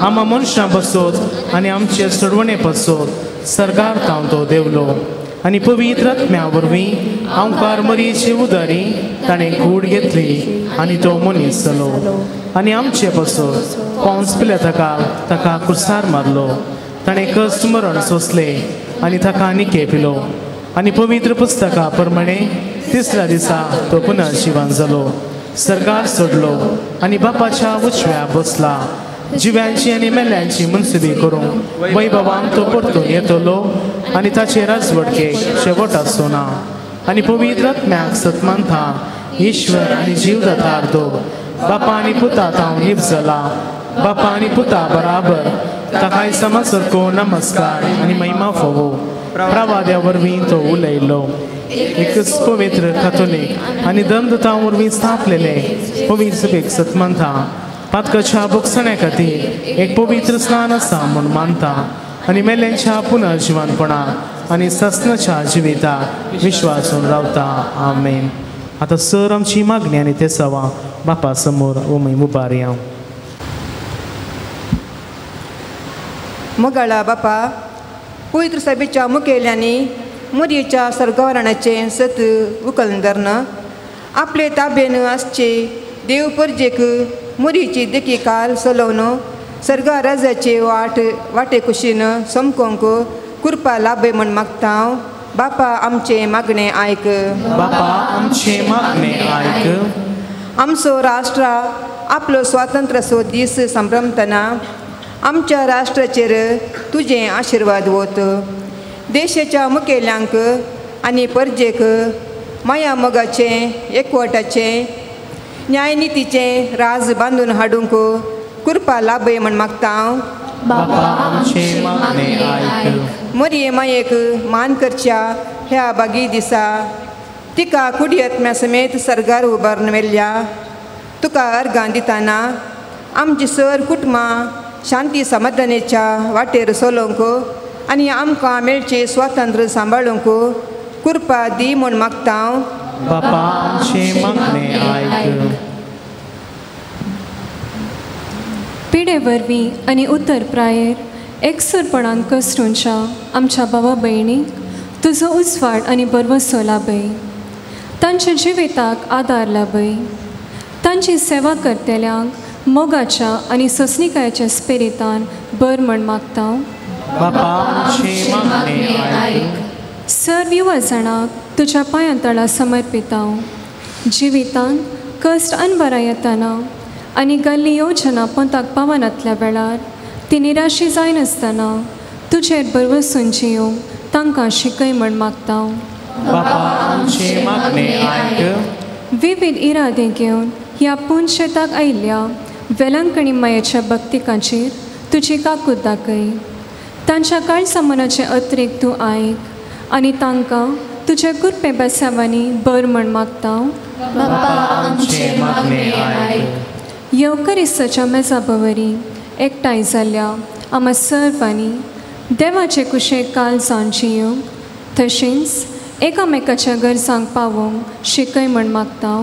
आमा मनशां बसोत आनी आमचे सोडवणे पसोत सरकार थावन तो देवलो आनी पवित्र आत्म्या वरवीं आमकार मरियेचे उदारी ताणें कूड घेतली आनी तो मनीस जालो आनी आमचे पासत पोन्स पिलाताक ताका कुर्सार मारलो. ताणें कश्ट मरण सोंसलें आनी ताका निके पिलो आनी पवित्र पुस्तका प्रमाणे तिसऱ्या दिसा तो पुनर्जिवन जालो. सरकार सोडलो आनी बापाच्या उजव्या बसला. जिव्यांची आनी मेल्यांची मनसुबी करूंक वैभवान तो परतून येतलो आनी ताचे राजवटकेक शेवट आसचो ना. आनी पवित्र आत्म्याक सतमानता ईश्वर आनी जीवदातार तो बापा आनी पुता तावन निपजला. बापा आनी पुता बराबर ताकाय समजको नमस्कार आनी महिमा फावो. प्रवाद्या वरवीं तो उलयलो. एकच पवित्र कातोलीक आनी दंदता वरवीं स्थापलेले पवित्र सभेक सतमानता पातकाच्या भोगसण्या खातीर एक पवित्र स्नान आसा म्हूण मानता आनी मेल्यांच्या पुनर्जिवनपणाक आनी ससनाच्या जिविताक विश्वासून रावता. आमेन. आतां सर आमची मागणी आनी ते सवा बापा समोर उमेद उबारया. मोगाळा बापा, पवित्र सभेच्या मुखेल्यांनी मुरयेच्या सर्गवरणाचें सत उकलन धरून आपले ताबेन आसचे देव परजेक मुरयेची देखी काल चलोवन सर्गा राजाचे वाट वाटे कुशीन समकोंक कृपा लाभय म्हूण मागता हांव. बापा आमचें मागणें आयक. बापा आमचें मागणें आयक. आमचो राष्ट्र आपलो स्वातंत्र्याचो दीस संभ्रमतना आमच्या राष्ट्राचेर तुजें आशिर्वाद वत. देशाच्या मुखेल्यांक आनी परजेक माया मोगाचें एकवटाचें न्यायनितीचें राज बांदून हाडूंक कृपा लाभय म्हूण मागता हांव. बापा आमचें मागणें आयक. मरये मायेक मान करच्या ह्या बागी दिसा तिका कुडयत्म्या समेत सर्गार उबारून व्हेल्ल्या तुका अर्गां दितना आमची सर कुटुंबां शांती समाधानेच्या वाटेर चलोवंक आनी आमकां मेळचें स्वातंत्र्य सांबाळूंक कृपा दी म्हूण मागता हांव. बापा आमचें मागणें आयक. पिडे वरवीं आनी उतर प्रायेर एकसुरपणान कसरूंच्या आमच्या भावा भयणीक तुजो उजवाड आनी भरवसो लाभय. तांच्या जिविताक आदार लाभय. तांची सेवा करतल्यांक मोगाच्या आनी सोंसणीकायेच्या स्पिरितान बर म्हण मागता. बापा आमचें मागणें आयक. सर्व युवा जाणांक तुज्या पांयां तळा समर्पिता. जिवितांत कश्ट अनवरां येतना आनी गल्ली योजना पोंताक पावनातल्या वेळार ती निराशी जायनासतना तुजेर भरवसून जियोंक तांकां शिकय म्हण मागता. बापा आमचें मागणें आयक. विविध इरादे घेवन ह्या पूण शेताक आयिल्ल्या वेलंकणी मायेच्या भक्तिकाचेर तुजी काकूत दाखय. तांच्या काळजा मनाचें अत्रेक तूं आयक आनी तांकां तुज्या कृपे बेसावांनी बर म्हण मागता. बापा आमचें मागणें आयक. येवकरिस्ताच्या मेजा बवरी एकठांय जाल्ल्या आमा सर्वांनी देवाचे कुशेक काल जावन जियोंक तशेंच एकामेकाच्या गरजांक पावोवंक शिकय म्हण मागता.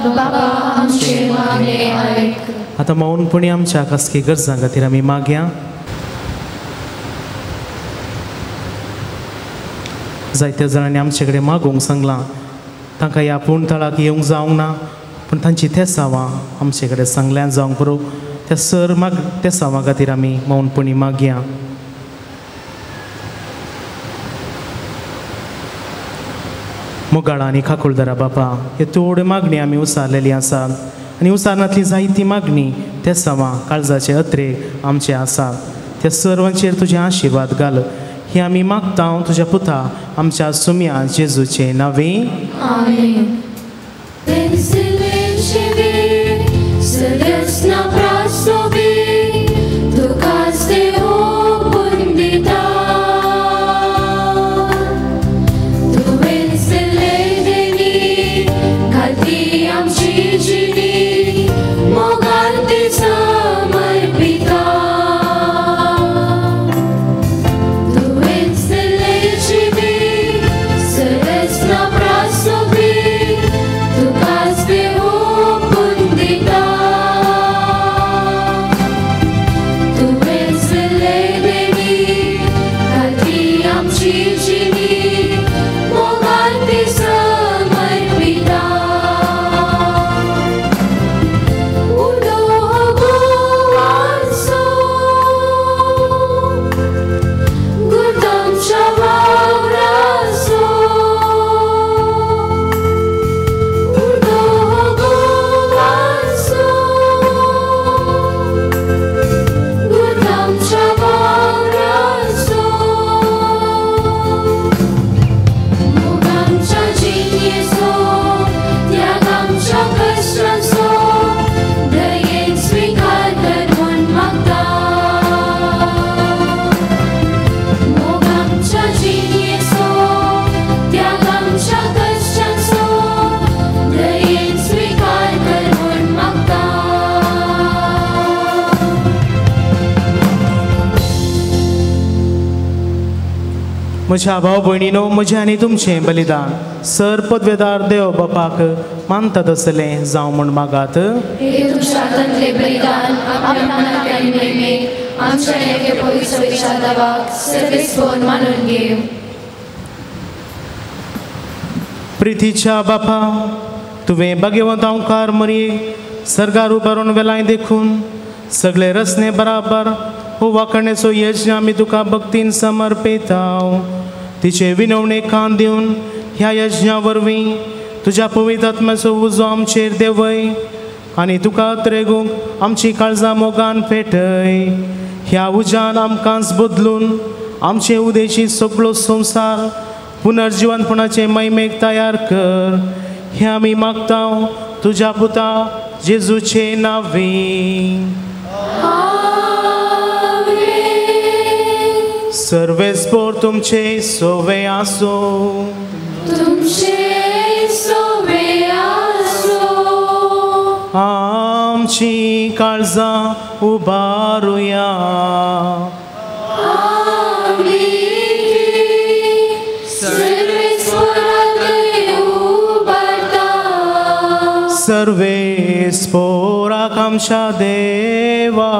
बापा आमचें मागणें आयक. आतां मौनपणी आमच्या खासगी गरजां खातीर आमी मागया. जायत्या जाणांनी आमचे कडेन मागूंक सांगलां तांकां ह्या पूण थळाक येवंक जावंक ना पूण तांची तेसावां आमचे कडेन सांगल्यान जावंक पुरो. त्या सर माग तेसावां खातीर आमी मौनपणी मागया. मोगाळा आनी खाकुळदारा बापा, ह्यो थोड्यो मागणी आमी उसारलेली आसात आनी उसारनांतली जायती मागणी तेसावां काळजाचे अत्रेक आमचे आसात. त्या सर्वांचेर तुजे आशिर्वाद घाल ही आमी मागता तुज्या पुता आमच्या सुम्या जेजूचे नांवे. आमेन. Gigi. म्हज्या भाव भयणीनो, म्हजें आनी तुमचें बलिदान सर पदवेदार देव बापाक मानता तसलें जावं म्हूण मागात. प्रितीच्या बापा, तुवें भाग्यवंत ओंकार मरये सर्गार उबारून वेलाय देखून सगळे रसने बराबर हो वाकण्याचो यज्ञ आमी तुका भक्तीन समर्पिता. तिचे विनवणे कान दिवन ह्या यज्ञा वरवीं तुज्या पवित्र आत्म्याचो उजो आमचेर देंवय आनी तुका त्रेगूंक आमची काळजां मोगान पेटय. ह्या उज्यान आमकांच बदलून आमचे उदेशी सगळो संवसार पुनर्जिवनपणाचे महिमेक तयार कर. हें आमी मागता तुज्या पुता जेजूचे नांवी. सर्वेस्पोर तुमचे सोवे आसूं. तुमचे सोवे आसूं. आमची काळजां उबारुया. सर्वेस्पोराक आमच्या देवा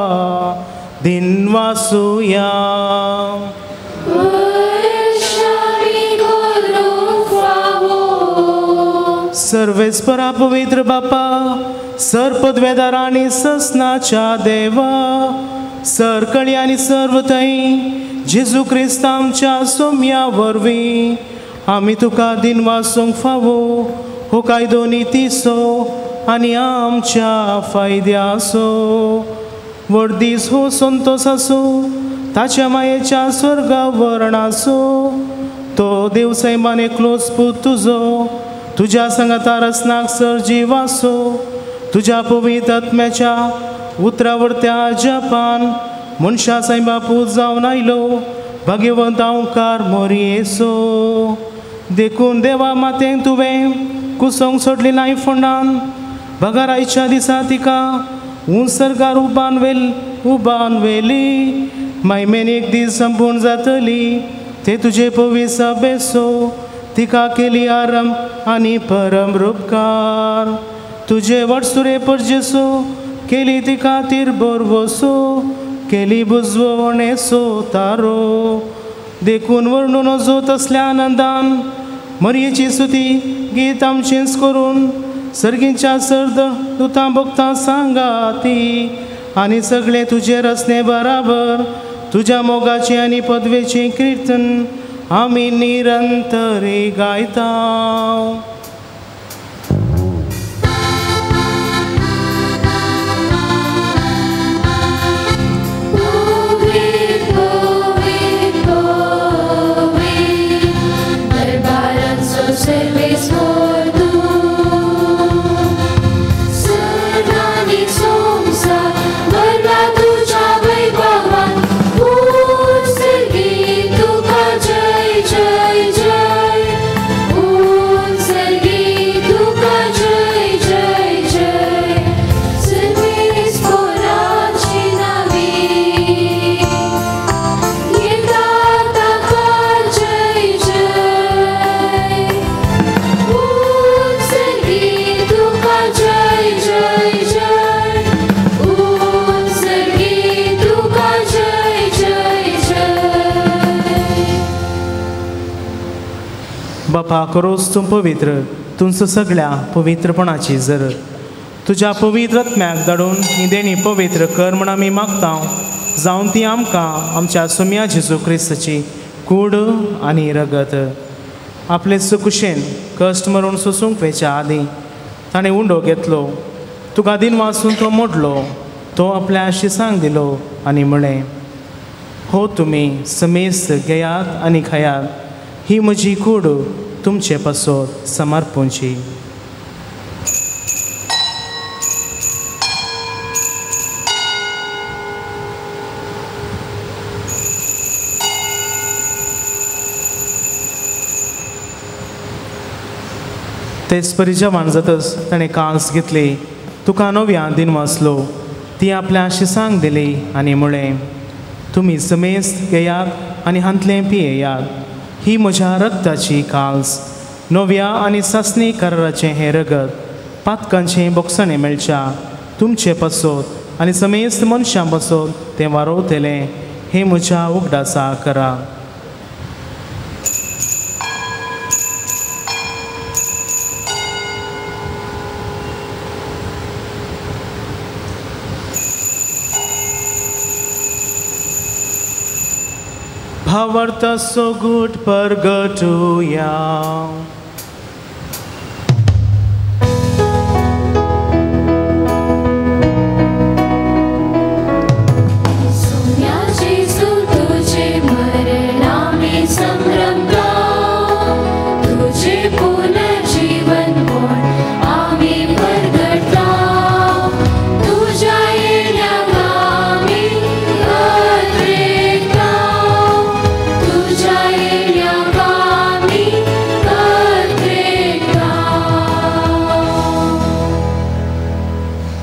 दिनवासुया. सर्वेस्परा पवित्र बापा, सर पदवेदार आनी ससनाच्या देवा, सरकळी आनी सर्व थंय जेजू क्रिस्त आमच्या सोम्या वरवीं आमी तुका दिनवासूंक फावो हो कायदो नितीचो आनी आमच्या फायद्याचो. व्हड दीस हो संतोस आसूं ताच्या मायेच्या स्वर्गा वर्णाचो. तो देव सैमान एकलोच पूत तुजो तुज्या सांगाता रसनाक सर जिवासो तुज्या पवित्र आत्म्याच्या उतरावरत्या जपान मनशा सैमा पूत जावन आयलो भाग्यवंत ओंकार मोरयेचो. देखून देवा मातेन तुवें कुसोंक सोडली नाय फोंडान बगर आयच्या दिसा तिका उंच सर्गार उबान वेली मायमेन एक दीस संपूर्ण जातली ते तुजे पवित्र सभेचो तिका केली आरंभ आनी परम रुपकार. तुजे वटसुरे परजेसो केली तिका तीर बोरवसो केली बुजवणेसो तारो. देखून वर्णून नजो तसल्या आनंदान मरयेची स्तुती गीत आमचेंच करून सर्गींच्या सर्द दुतां भोगतां सांगा ती आनी सगळे तुजे रसने बराबर तुज्या मोगाचें आनी पदवेचें किर्तन आमी निरंतरी गायता. बापा करोस तूं पवित्र तुमचो सगळ्या पवित्रपणाची जर तुज्या पवित्र आत्म्याक धाडून ही देणी पवित्र कर म्हूण आमी मागता जावन ती आमकां आमच्या सुम्या जेजू क्रिस्ताची कूड आनी रगत. आपले सुकुशेन कश्ट मरून सोसूंक वेच्या आदीं ताणें उंडो घेतलो, तुका दिन वासून तो मोडलो, तो आपल्या शिसांक दिलो आनी म्हळें, हो तुमी समेस्त घेयात आनी खायात, ही म्हजी कूड तुमचे पासत समर्पूंची. तेच परी जेवण जातच ताणें कांस घेतली, तुका नव्या दिन वाचलो, ती आपल्या शिसांक दिली आनी म्हळें, तुमी समेस्त घेयात आनी हांतलें पियेयात, ही म्हज्या रक्ताची काल्स नव्या आनी सासणी कराराचें हें रगत पातकांचें बोगसणें मेळच्या तुमचे पासत आनी समेस्त मनशां पासत तें वारोवतलें हें म्हज्या उगडासा करा. भावार्थाचो गूट परगटुया.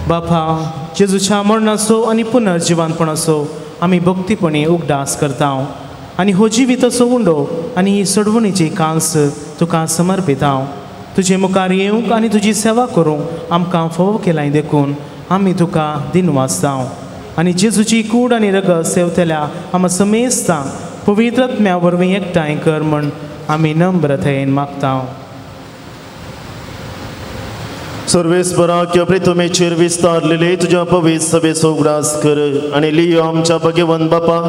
बापा जेजूच्या मरणाचो आनी पुनर्जिवनपणाचो आमी भक्तीपणी उगडास करता आनी हो जिविताचो उंडो आनी ही सोडवणीची कांस तुका समर्पिता. तुजे मुखार येवंक आनी तुजी सेवा करूंक आमकां फोव केलाय देखून आमी तुका दिनवासता आनी जेजूची कूड आनी रगत सेवतल्या आमा समेस्तांक पवित्र आत्म्या वरवीं एकठांय कर म्हण आमी नम्रतायेन मागता. सर्वेस्पराक्य प्रितुमेचेर विस्तारलेले तुज्या पवित्र सभेचो उगडास कर आनी लियो आमच्या भगवंत बापा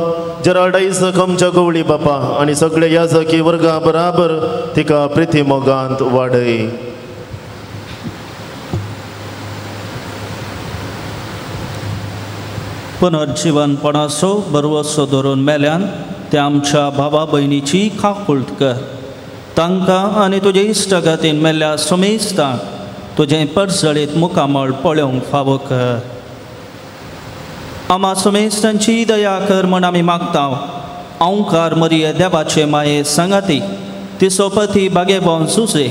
जराल्ड आयजक आमच्या गवळी बापा आनी सगळे याजकी वर्गा बराबर तिका प्रिती मोगांत वाडय. पुनर्जिवनपणाचो बरवसो धरून मेल्यान त्या आमच्या भावा भयणीची काकुळट कर. तांकां आनी तुजे इश्टागतीन मेल्ल्या समेस्तांक तुजें परजळीत मुखामळ पळोवंक फावो कर. आमा समेस्तांची दया कर म्हण आमी मागता. ओंकार मरिये देवाचे माये सांगाती तिसोपती बागेबोन सुसे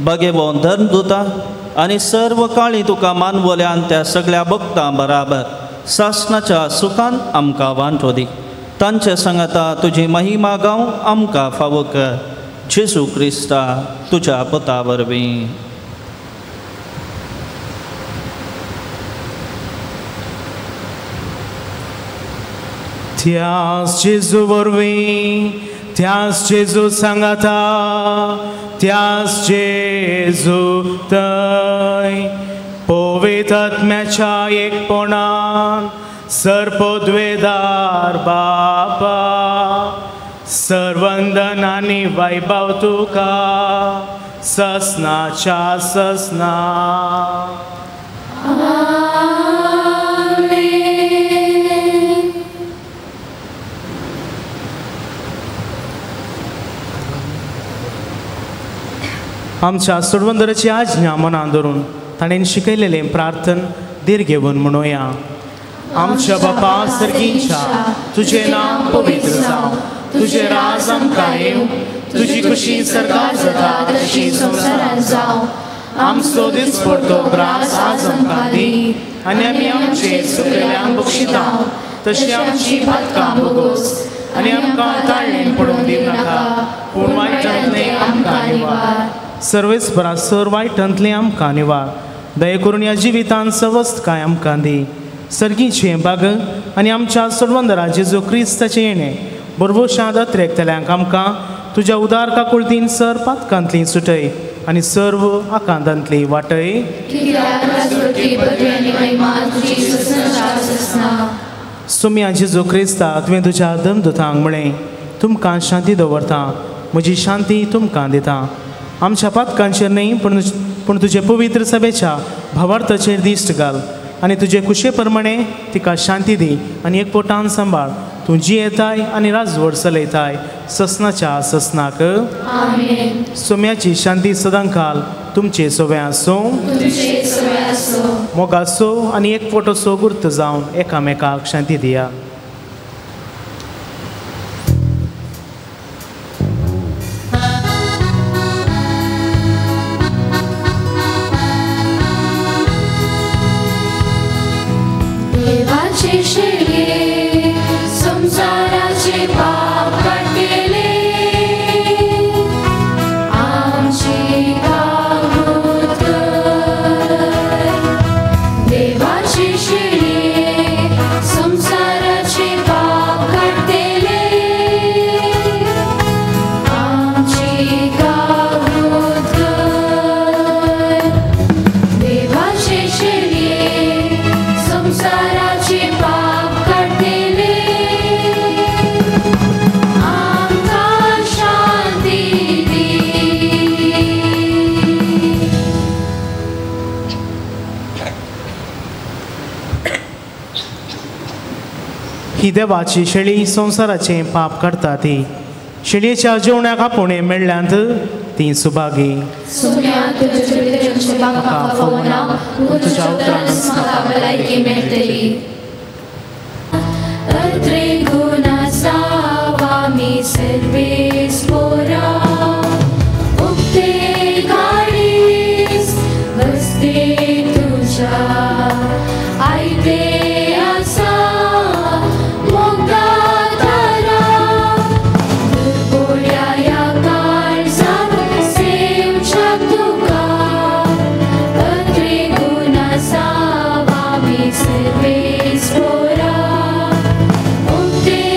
बागेबोन धर्मदुता आनी सर्व काळी तुका मानवल्यान त्या सगळ्या भक्तां बराबर सासनाच्या सुखान आमकां वांटो दी. तांचे सांगाता तुजी महिमा गावंक आमकां फावो कर. जेजू क्रिस्ता तुज्या पुता वरवीं. त्यास जेजू वरवीं, त्यास जेजू सांगाता, त्यास जेजू थंय पवित्र आत्म्याच्या एकपणान सर्पद्वेदार बापा सर्वंदन आनी वैभव तुका ससनाच्या ससना. आमच्या सोडवंदराची आज्ञा मनान धरून ताणें शिकयलेलें प्रार्थन धीर घेवन म्हणोया. आमच्या बापा सर्गीच्या तुजें नांव पवित्र जावं, तुजें राज आमकां येवं, तुजी खुशी सर्गार जाता तशी संवसारांत जावं. आमचो दिसपडतो ग्रास आज आमकां दी आनी आमी आमचे सुकलेल्यांक बक्षिता तशी आमची पातकां भोगोस आनी आमकां ताळणेन पडूंक दिवं नाका पूण वायटांतलें आमकां निवार. सर्वेस्परा सर वायटांतलें आमकां निवार. दया करून ह्या जिवितांत सवस्तकाय आमकां दी. सर्गीचें बाग आनी आमच्या सोडवंदरा जेजू क्रिस्ताचें येणें बरबोशांत अत्रेकतल्यांक आमकां तुज्या उदार काकुळतीन सर पातकांतली सुटय आनी सर्व आकांतांतली वाटय. सोम्या जेजू क्रिस्ता तुवें तुज्या धर्मदुतांक म्हळें तुमकां शांती दवरता, म्हजी शांती तुमकां दिता. आमच्या पातकांचेर न्हय पूण तुजे पवित्र सभेच्या भावार्थाचेर दिश्ट घाल आनी तुजे कुशे प्रमाणे तिका शांती दी आनी एक पोटान सांबाळ. तूं जियेताय आनी राजवट चलयताय ससनाच्या ससनाक. सोम्याची शांती सदांकाल तुमचे सोवे आसूं. मोगाचो आनी एक फोटोचो गुर्त जावन एकामेकाक शांती दिया. संसाराचे पाप काडटले. देवाची शेळी संवसाराचें पाप काडटा ती शेळयेच्या जेवणाक आपोवणें मेळ्ळ्यांत ती सुभागी. तुझ्या उतरानच म्हाका भलायकी मेळटली. Service pora, उक्ते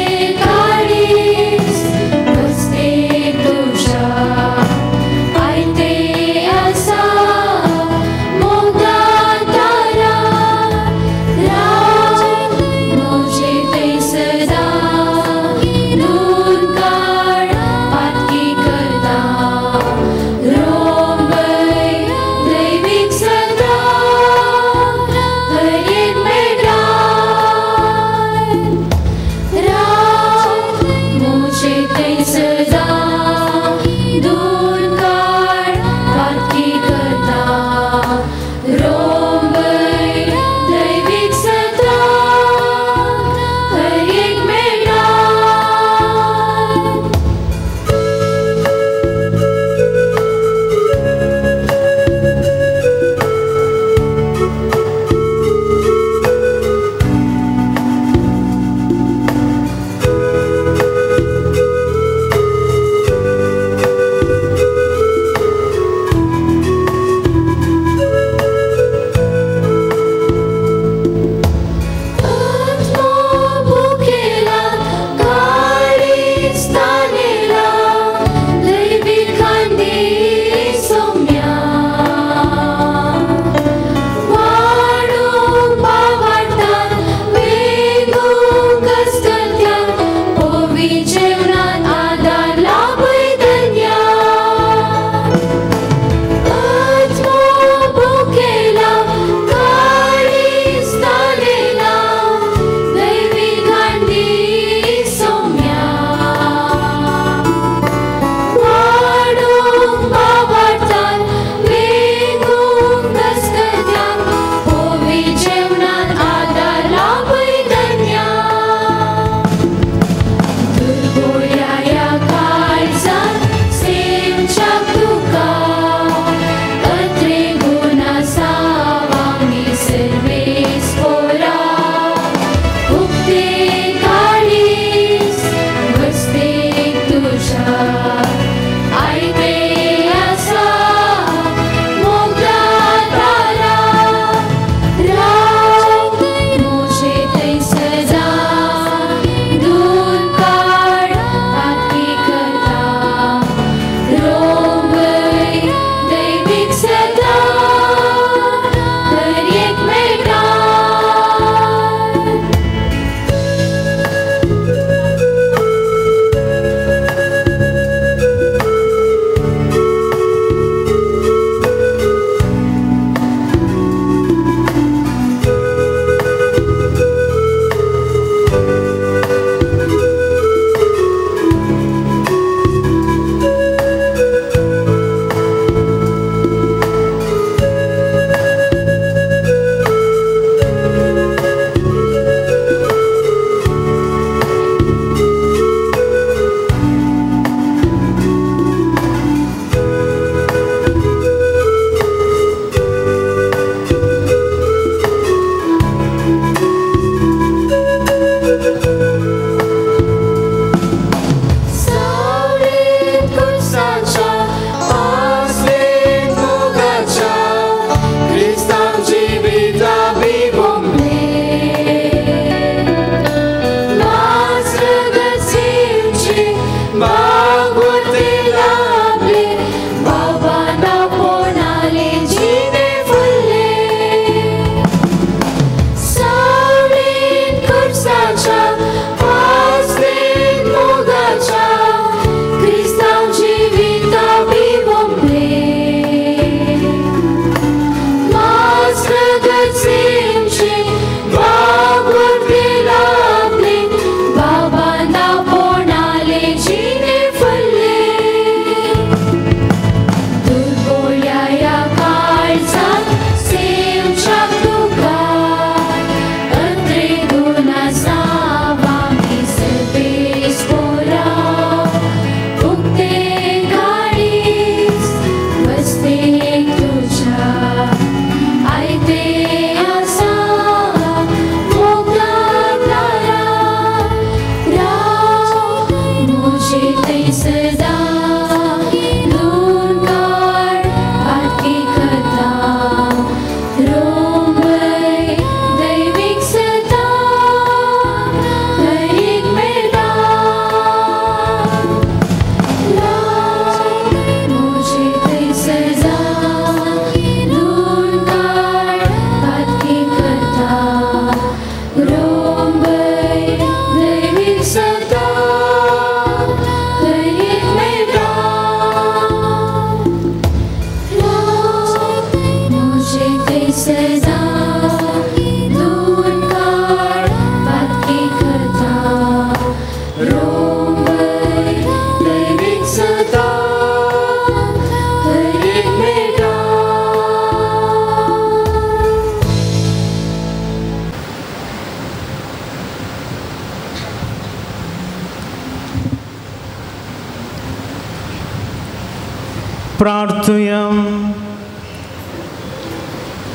प्रार्थुया.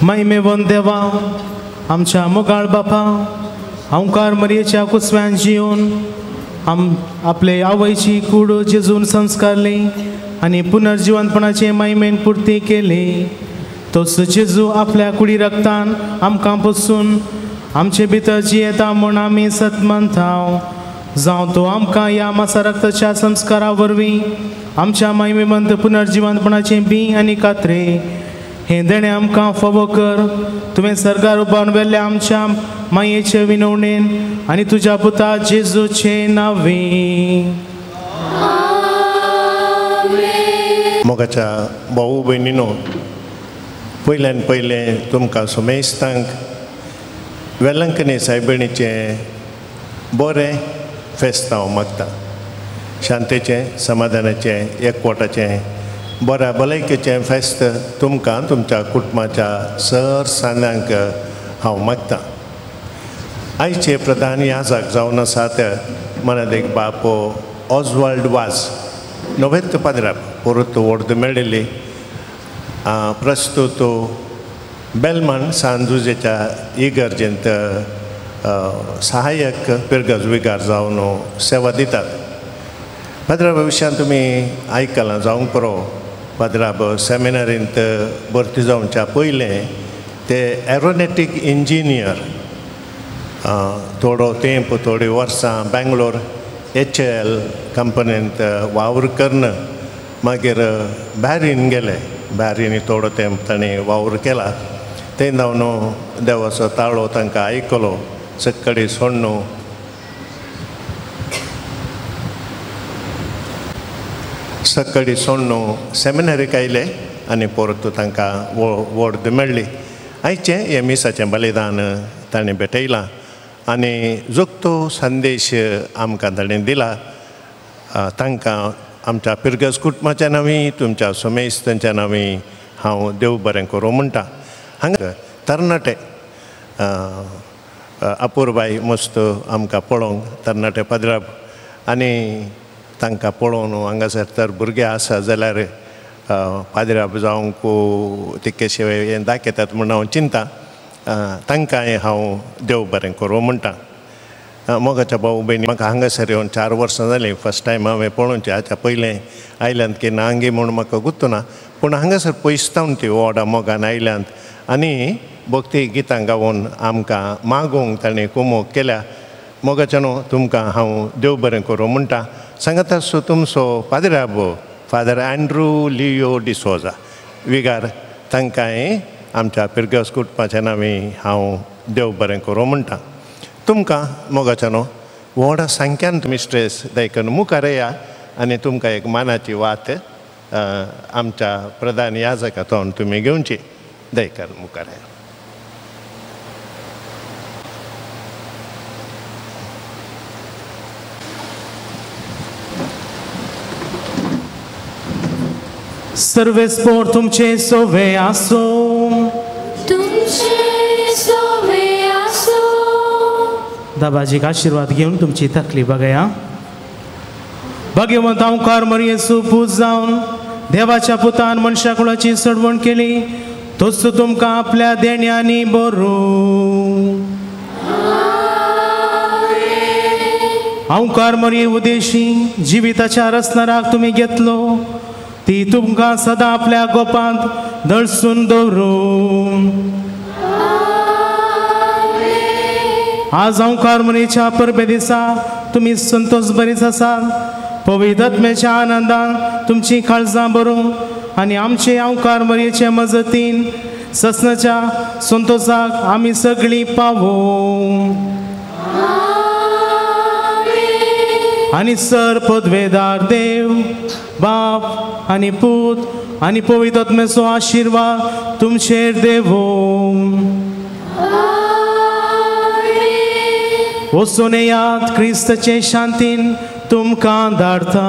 महिमेवन देवा आमच्या मोगाळ बापा, हांवकार मरयेच्या कुसव्यान जिवन आपले आवयची कूड जेजून संस्कारली आनी पुनर्जिवनपणाचे महिमेन पुर्ती केली. तोच जेजू आपल्या कुडी रक्तान आमकां पसून आमचे भितर जियेता म्हूण आमी सत मानता. जावं तो आमकां ह्या मासा रक्ताच्या संस्कारा वरवीं आमच्या महिमेवंत पुनर्जिवनपणाचें बी आनी कात्रे हें देणें आमकां फावो कर. तुवें सर्गार उबारून व्हेल्ल्या आमच्या मायेचे विनवणेन आनी तुज्या पुता जेजूचे नांवे. मोगाच्या भाऊ भयणीनो, पयल्यान पयलें तुमकां सुमेस्तांक वेलंकनी सायबिणीचें बरें फेस्तांव मागता. शांतेचें, समाधानाचें, एकवटाचें, बऱ्या भलायकेचें फेस्त तुमकां तुमच्या कुटुंबाच्या सर सांद्यांक हांव मागता. आयचे प्रधान याजक जावन आसात मनादेक बाप ऑजवाल्ड वाज, नोवेंत पाद्राप परत वोर्द मेळिल्ली. प्रस्तुत बेलमान सांजुजेच्या इगर्जेंत सहाय्यक पिरगज विगार जावन सेवा दितात. पाद्राब विशयान तुमी आयकलां जावंक पुरो. पाद्राब सेमिनारींत भरती जावच्या पयलें ते एरोनेटीक इंजिनियर थोडो तेंप थोडीं वर्सां बेंगलोर HAL कंपनींत वावर करून मागीर बॅरीन गेले. बॅरीन थोडो तेंप तांणी वावर केला. थंय जावन देवाचो ताळो तांकां आयकलो. सक्कडी सोडणू सक्कडी सोडणू सेमिनारीक आयले आनी परत तांकां वोर्द मेळ्ळी. आयचें हें मिसाचें बलिदान ताणें भेटयलां आनी जोगतो संदेश आमकां ताणें दिला. तांकां आमच्या पिरगज कुटुंबाच्या नांवी, तुमच्या सुमेस्तांच्या नांवी हांव देव बरें करूं म्हणटा. हांगा तरणाटे अपुरबाय मस्त आमकां पळोवंक तरणाटे पाद्राब आनी तांकां पळोवन हांगासर तर भुरगे आसा जाल्यार पाद्राब जावंक तितकेशे हें दाखयतात म्हूण हांव चिंता. तांकांय हांव देव बरें करूं म्हणटा. मोगाच्या भाऊ भयणी, म्हाका हांगासर येवन 4 वर्सां जालीं. फर्स्ट टायम हांवें पळोवचें. हाच्या पयलें आयल्यांत की ना हांगी म्हूण म्हाका गुत्तो ना, पूण हांगासर पयसतावन ती वोडा मोगान आयल्यांत आनी भक्ती गितां गावन आमकां मागूंक ताणें कुमोक केल्या. मोगाच्या न्हू तुमकां हांव देव बरें करूं म्हणटा. सांगत आसो तुमचो पाद्राब फादर एंड्रू लियो डिसोजा विगार, तांकांय आमच्या पिरगज कुटुंबाच्या नांवी हांव देव बरें करूं म्हणटा. तुमकां मोगाच्या न्हू व्हड संख्यान मिस्ट्रेस दैकन मुखार येया आनी तुमकां एक मानाची वात आमच्या प्रधान याजका तोंड तुमी घेवची. दैकन मुखार येया. सर्वेस्पोर तुमचे सोवे आसो, तुमचे सोवे आसो. दाबाजीक आशीर्वाद घेवन तुमची तकली बघया. भाग्यवंत ओंकार मरयेचो पूत जावन देवाच्या पुतान मनशा कुळाची सडवण केली, तोच तुमकां आपल्या देण्यांनी बरो. ओंकार मरये उदेशी जिविताच्या रसनराक तुमी घेतलो, ती तुमकां सदां आपल्या गोपांत दळसून दवरूं. आज ओंकार मरयेच्या परबे दिसा तुमी संतोष बरीच आसात. पवित्र आत्म्याच्या आनंदान तुमची काळजां भरूं आनी आमचे ओंकार मरयेचे मजतीन ससनाच्या संतोषाक आमी सगळीं पावूं. आनी सर पदवेदार देव बाप आनी पूत आनी पवित्र आत्म्याचो आशिर्वाद तुमचेर देवूं. वचून येयात क्रिस्ताचे शांतीन तुमकां धाडता.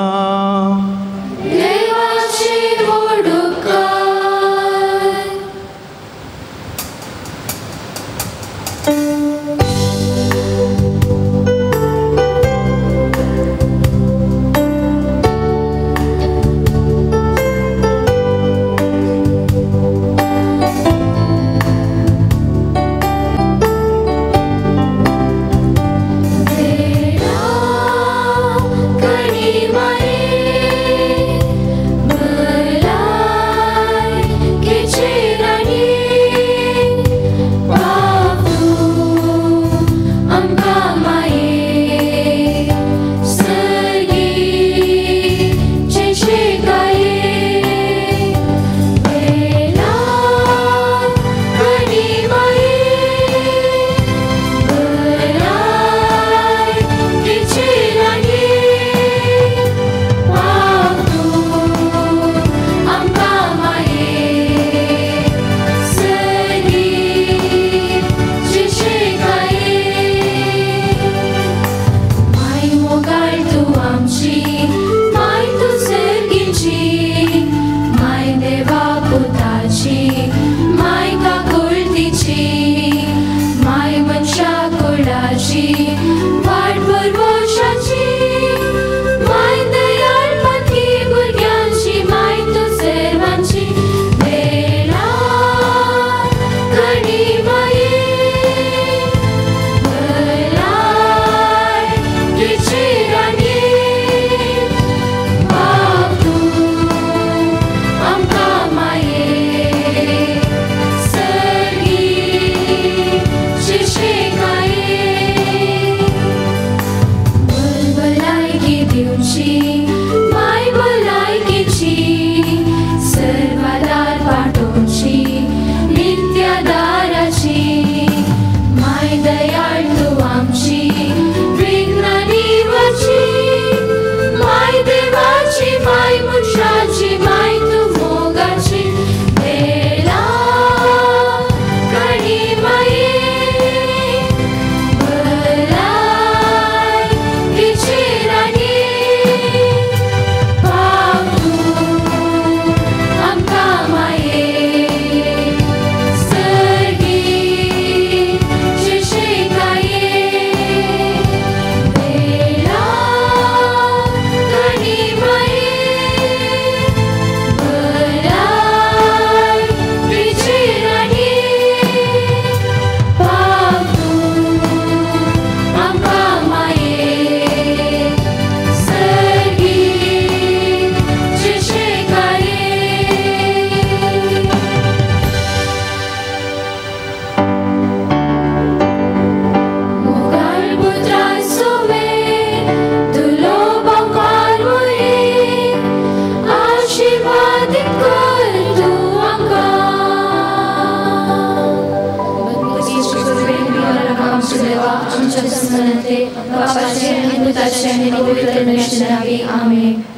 आमच्या स्मरणांतले बापाचे आनी पुताचे आनी पवित्र आत्म्याच्या नांवान आमेन.